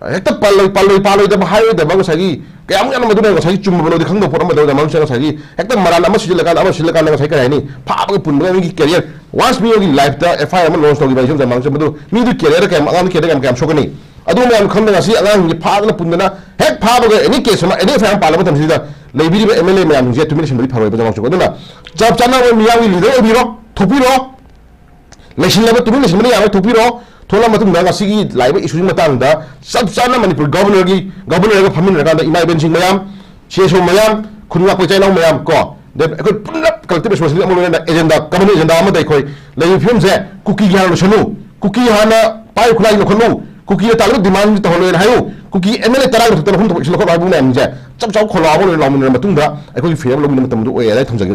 ꯍꯦꯛꯇ ꯄꯥꯜꯂꯣꯏ, ꯄꯥꯜꯂꯣꯏ, ꯄꯥꯜꯂꯣꯏꯗꯕ, ꯍꯥꯏꯔꯣꯏꯗꯕ, ꯉꯁꯥꯏꯒꯤ ꯀꯌꯥꯃꯨꯛ ꯌꯥꯝꯅ ꯃꯗꯨꯅ ꯉꯁꯥꯏꯒꯤ ꯆꯨꯝꯕ ꯂꯧꯗꯤ ꯈꯪꯗꯕ ꯄꯣꯠ ꯑꯃꯗ ꯉꯁꯥꯏꯒꯤ ꯍꯦꯛꯇ ꯃꯔꯥꯟ ꯑꯃ ꯁꯤꯖꯤꯜꯂꯀꯥꯟꯗ ꯑꯃ ꯁꯤꯖꯤꯜꯂꯀꯥꯟꯗ ꯉꯁꯥꯏ ꯀꯔꯤ ꯍꯥꯏꯅꯤ, ꯐꯥꯕꯒ ꯄꯨꯟꯕꯒ ꯃꯤꯒꯤ ꯀꯦꯔꯤꯌꯔ, ꯋꯥꯟꯁ ꯃꯤꯒꯤ ꯂꯥꯏꯐꯇ ꯑꯦꯐ ꯑꯥꯏ ꯑꯥꯔ ꯑꯃ ꯂꯣꯟꯁ ꯇꯧꯈꯤꯕ ꯍꯥꯏꯁꯦ ꯃꯗꯨ ꯃꯤꯗꯨ ꯀꯦꯔꯤꯌꯔꯗ ꯀꯌꯥꯝ, ꯑꯉꯥꯡꯒꯤ ꯀꯦꯔꯤꯌꯔꯗ ꯀꯌꯥꯝ, ꯀꯌꯥꯝ ꯁꯣꯛꯀꯅꯤ? ꯑꯗꯨ ꯃꯌꯥꯝ ꯈꯪꯗꯅ ꯉꯁꯤ ꯑꯉꯥꯡꯁꯤꯡꯁꯦ ꯐꯥꯗꯅ ꯄꯨꯟꯗꯅ ꯍꯦꯛ ꯐꯥꯕꯒ ꯑꯦꯅꯤ ꯀꯦꯁ ꯑꯃ, ꯑꯦꯅꯤ ꯑꯦꯐ ꯑꯥꯏ ꯑꯥꯔ ꯑꯃ ꯄꯥꯜꯂꯕ ꯃꯇꯝꯁꯤꯗ ꯂꯩꯕꯤꯔꯤꯕ ꯑꯦꯝ ꯑꯦꯜ ꯑꯦ ꯃꯌꯥꯝꯁꯤꯡꯁꯦ ꯇꯨꯃꯤꯟ ꯂꯩꯁꯤꯟꯕꯗꯤ ꯐꯔꯣꯏꯕ ꯖꯃꯥꯡꯁꯨ꯫ ꯑꯗꯨꯅ ꯆꯞ ꯆꯥꯅ ꯑꯩꯈꯣꯏ ꯃꯤꯌꯥꯝꯒꯤ ꯂꯤꯗꯔ ꯑꯣꯏꯕꯤꯔꯣ, ꯊꯣꯛꯄꯤꯔꯣ꯫ ꯂꯩꯁꯤꯜꯂꯕ ꯇꯨꯃꯤꯟ ꯂꯩꯁꯤꯟꯕꯅ ꯌꯥꯔꯣꯏ, ꯊꯣꯛꯄꯤꯔꯣ꯫ ꯊꯣꯛꯂꯛꯑ ꯃꯇꯨꯡꯗ ꯉꯁꯤꯒꯤ ꯂꯥꯛꯏꯕ ꯏꯁꯨꯒꯤ ꯃꯇꯥꯡꯗ ꯆꯞ ꯆꯥꯅ ꯃꯅꯤꯄꯨꯔ ꯒꯚꯔꯅꯔꯒꯤ, ꯒꯚꯔꯅꯔꯒ ꯐꯝꯃꯤꯟꯅꯔꯀꯥꯟꯗ ꯏꯃꯥ ꯏꯕꯦꯟꯁꯤꯡ ꯃꯌꯥꯝ, ꯁꯤ ꯑꯦꯁ ꯑꯣ ꯃꯌꯥꯝ, ꯈꯨꯟ ꯉꯥꯛꯄ ꯏꯆꯤꯜ ꯏꯅꯥꯎ ꯃꯌꯥꯝ ꯀꯣ, ꯑꯗꯩ ꯑꯩꯈꯣꯏ ꯄꯨꯂꯞ ꯀꯂꯦꯛꯇꯤꯚ ꯔꯦꯁꯄꯣꯟꯁꯤꯕꯤꯂꯤꯇꯤ ꯑꯃ ꯂꯣꯏꯅꯅ ꯑꯦꯖꯦꯟꯗꯥ, ꯀꯃꯟ ꯑꯦꯖꯦꯟꯗꯥ ꯑꯃꯗ ꯑꯩꯈꯣꯏ ꯂꯩꯔꯤꯕ ꯐꯤꯕꯝꯁꯦ ꯀꯨꯀꯤꯒꯤ ꯍꯥꯟꯅ ꯂꯣꯏꯁꯤꯜꯂꯨ, ꯀꯨꯀꯤ ꯍꯥꯟꯅ ꯄꯥꯏ ꯈꯨꯠꯂꯥꯏ ꯂꯧꯈꯠꯂꯨ, ꯀꯨꯀꯤꯅ ꯇꯥꯜꯂꯤꯕ ꯗꯤꯃꯥꯟꯁꯤ ꯇꯧꯍꯜꯂꯣꯏꯅ ꯍꯥꯏꯌꯨ, ꯀꯨꯀꯤ ꯑꯦꯝ ꯑꯦꯜ ꯑꯦ ꯇꯔꯥꯒꯤ ꯃꯊꯛꯇ ꯂꯧꯐꯝ ꯊꯣꯛꯄ ꯏꯁꯤꯜ ꯂꯧꯈꯠꯂꯣ ꯍꯥꯏꯕ ꯃꯌꯥꯝꯁꯦ ꯆꯞ ꯆꯥꯕ ꯈꯣꯜꯂꯥꯎ ꯑꯃ ꯂꯣꯏꯅ ꯂꯥꯎꯃꯤꯟꯅꯔ ꯃꯇꯨꯡꯗ ꯑꯩꯈꯣꯏꯒꯤ ꯐꯤꯔꯦꯞ ꯂꯧꯃꯤꯟꯅꯕ ꯃꯇꯝꯗꯨ ꯑꯣꯏꯌꯦꯅ ꯑꯩ ꯊꯝꯖꯒꯦ꯫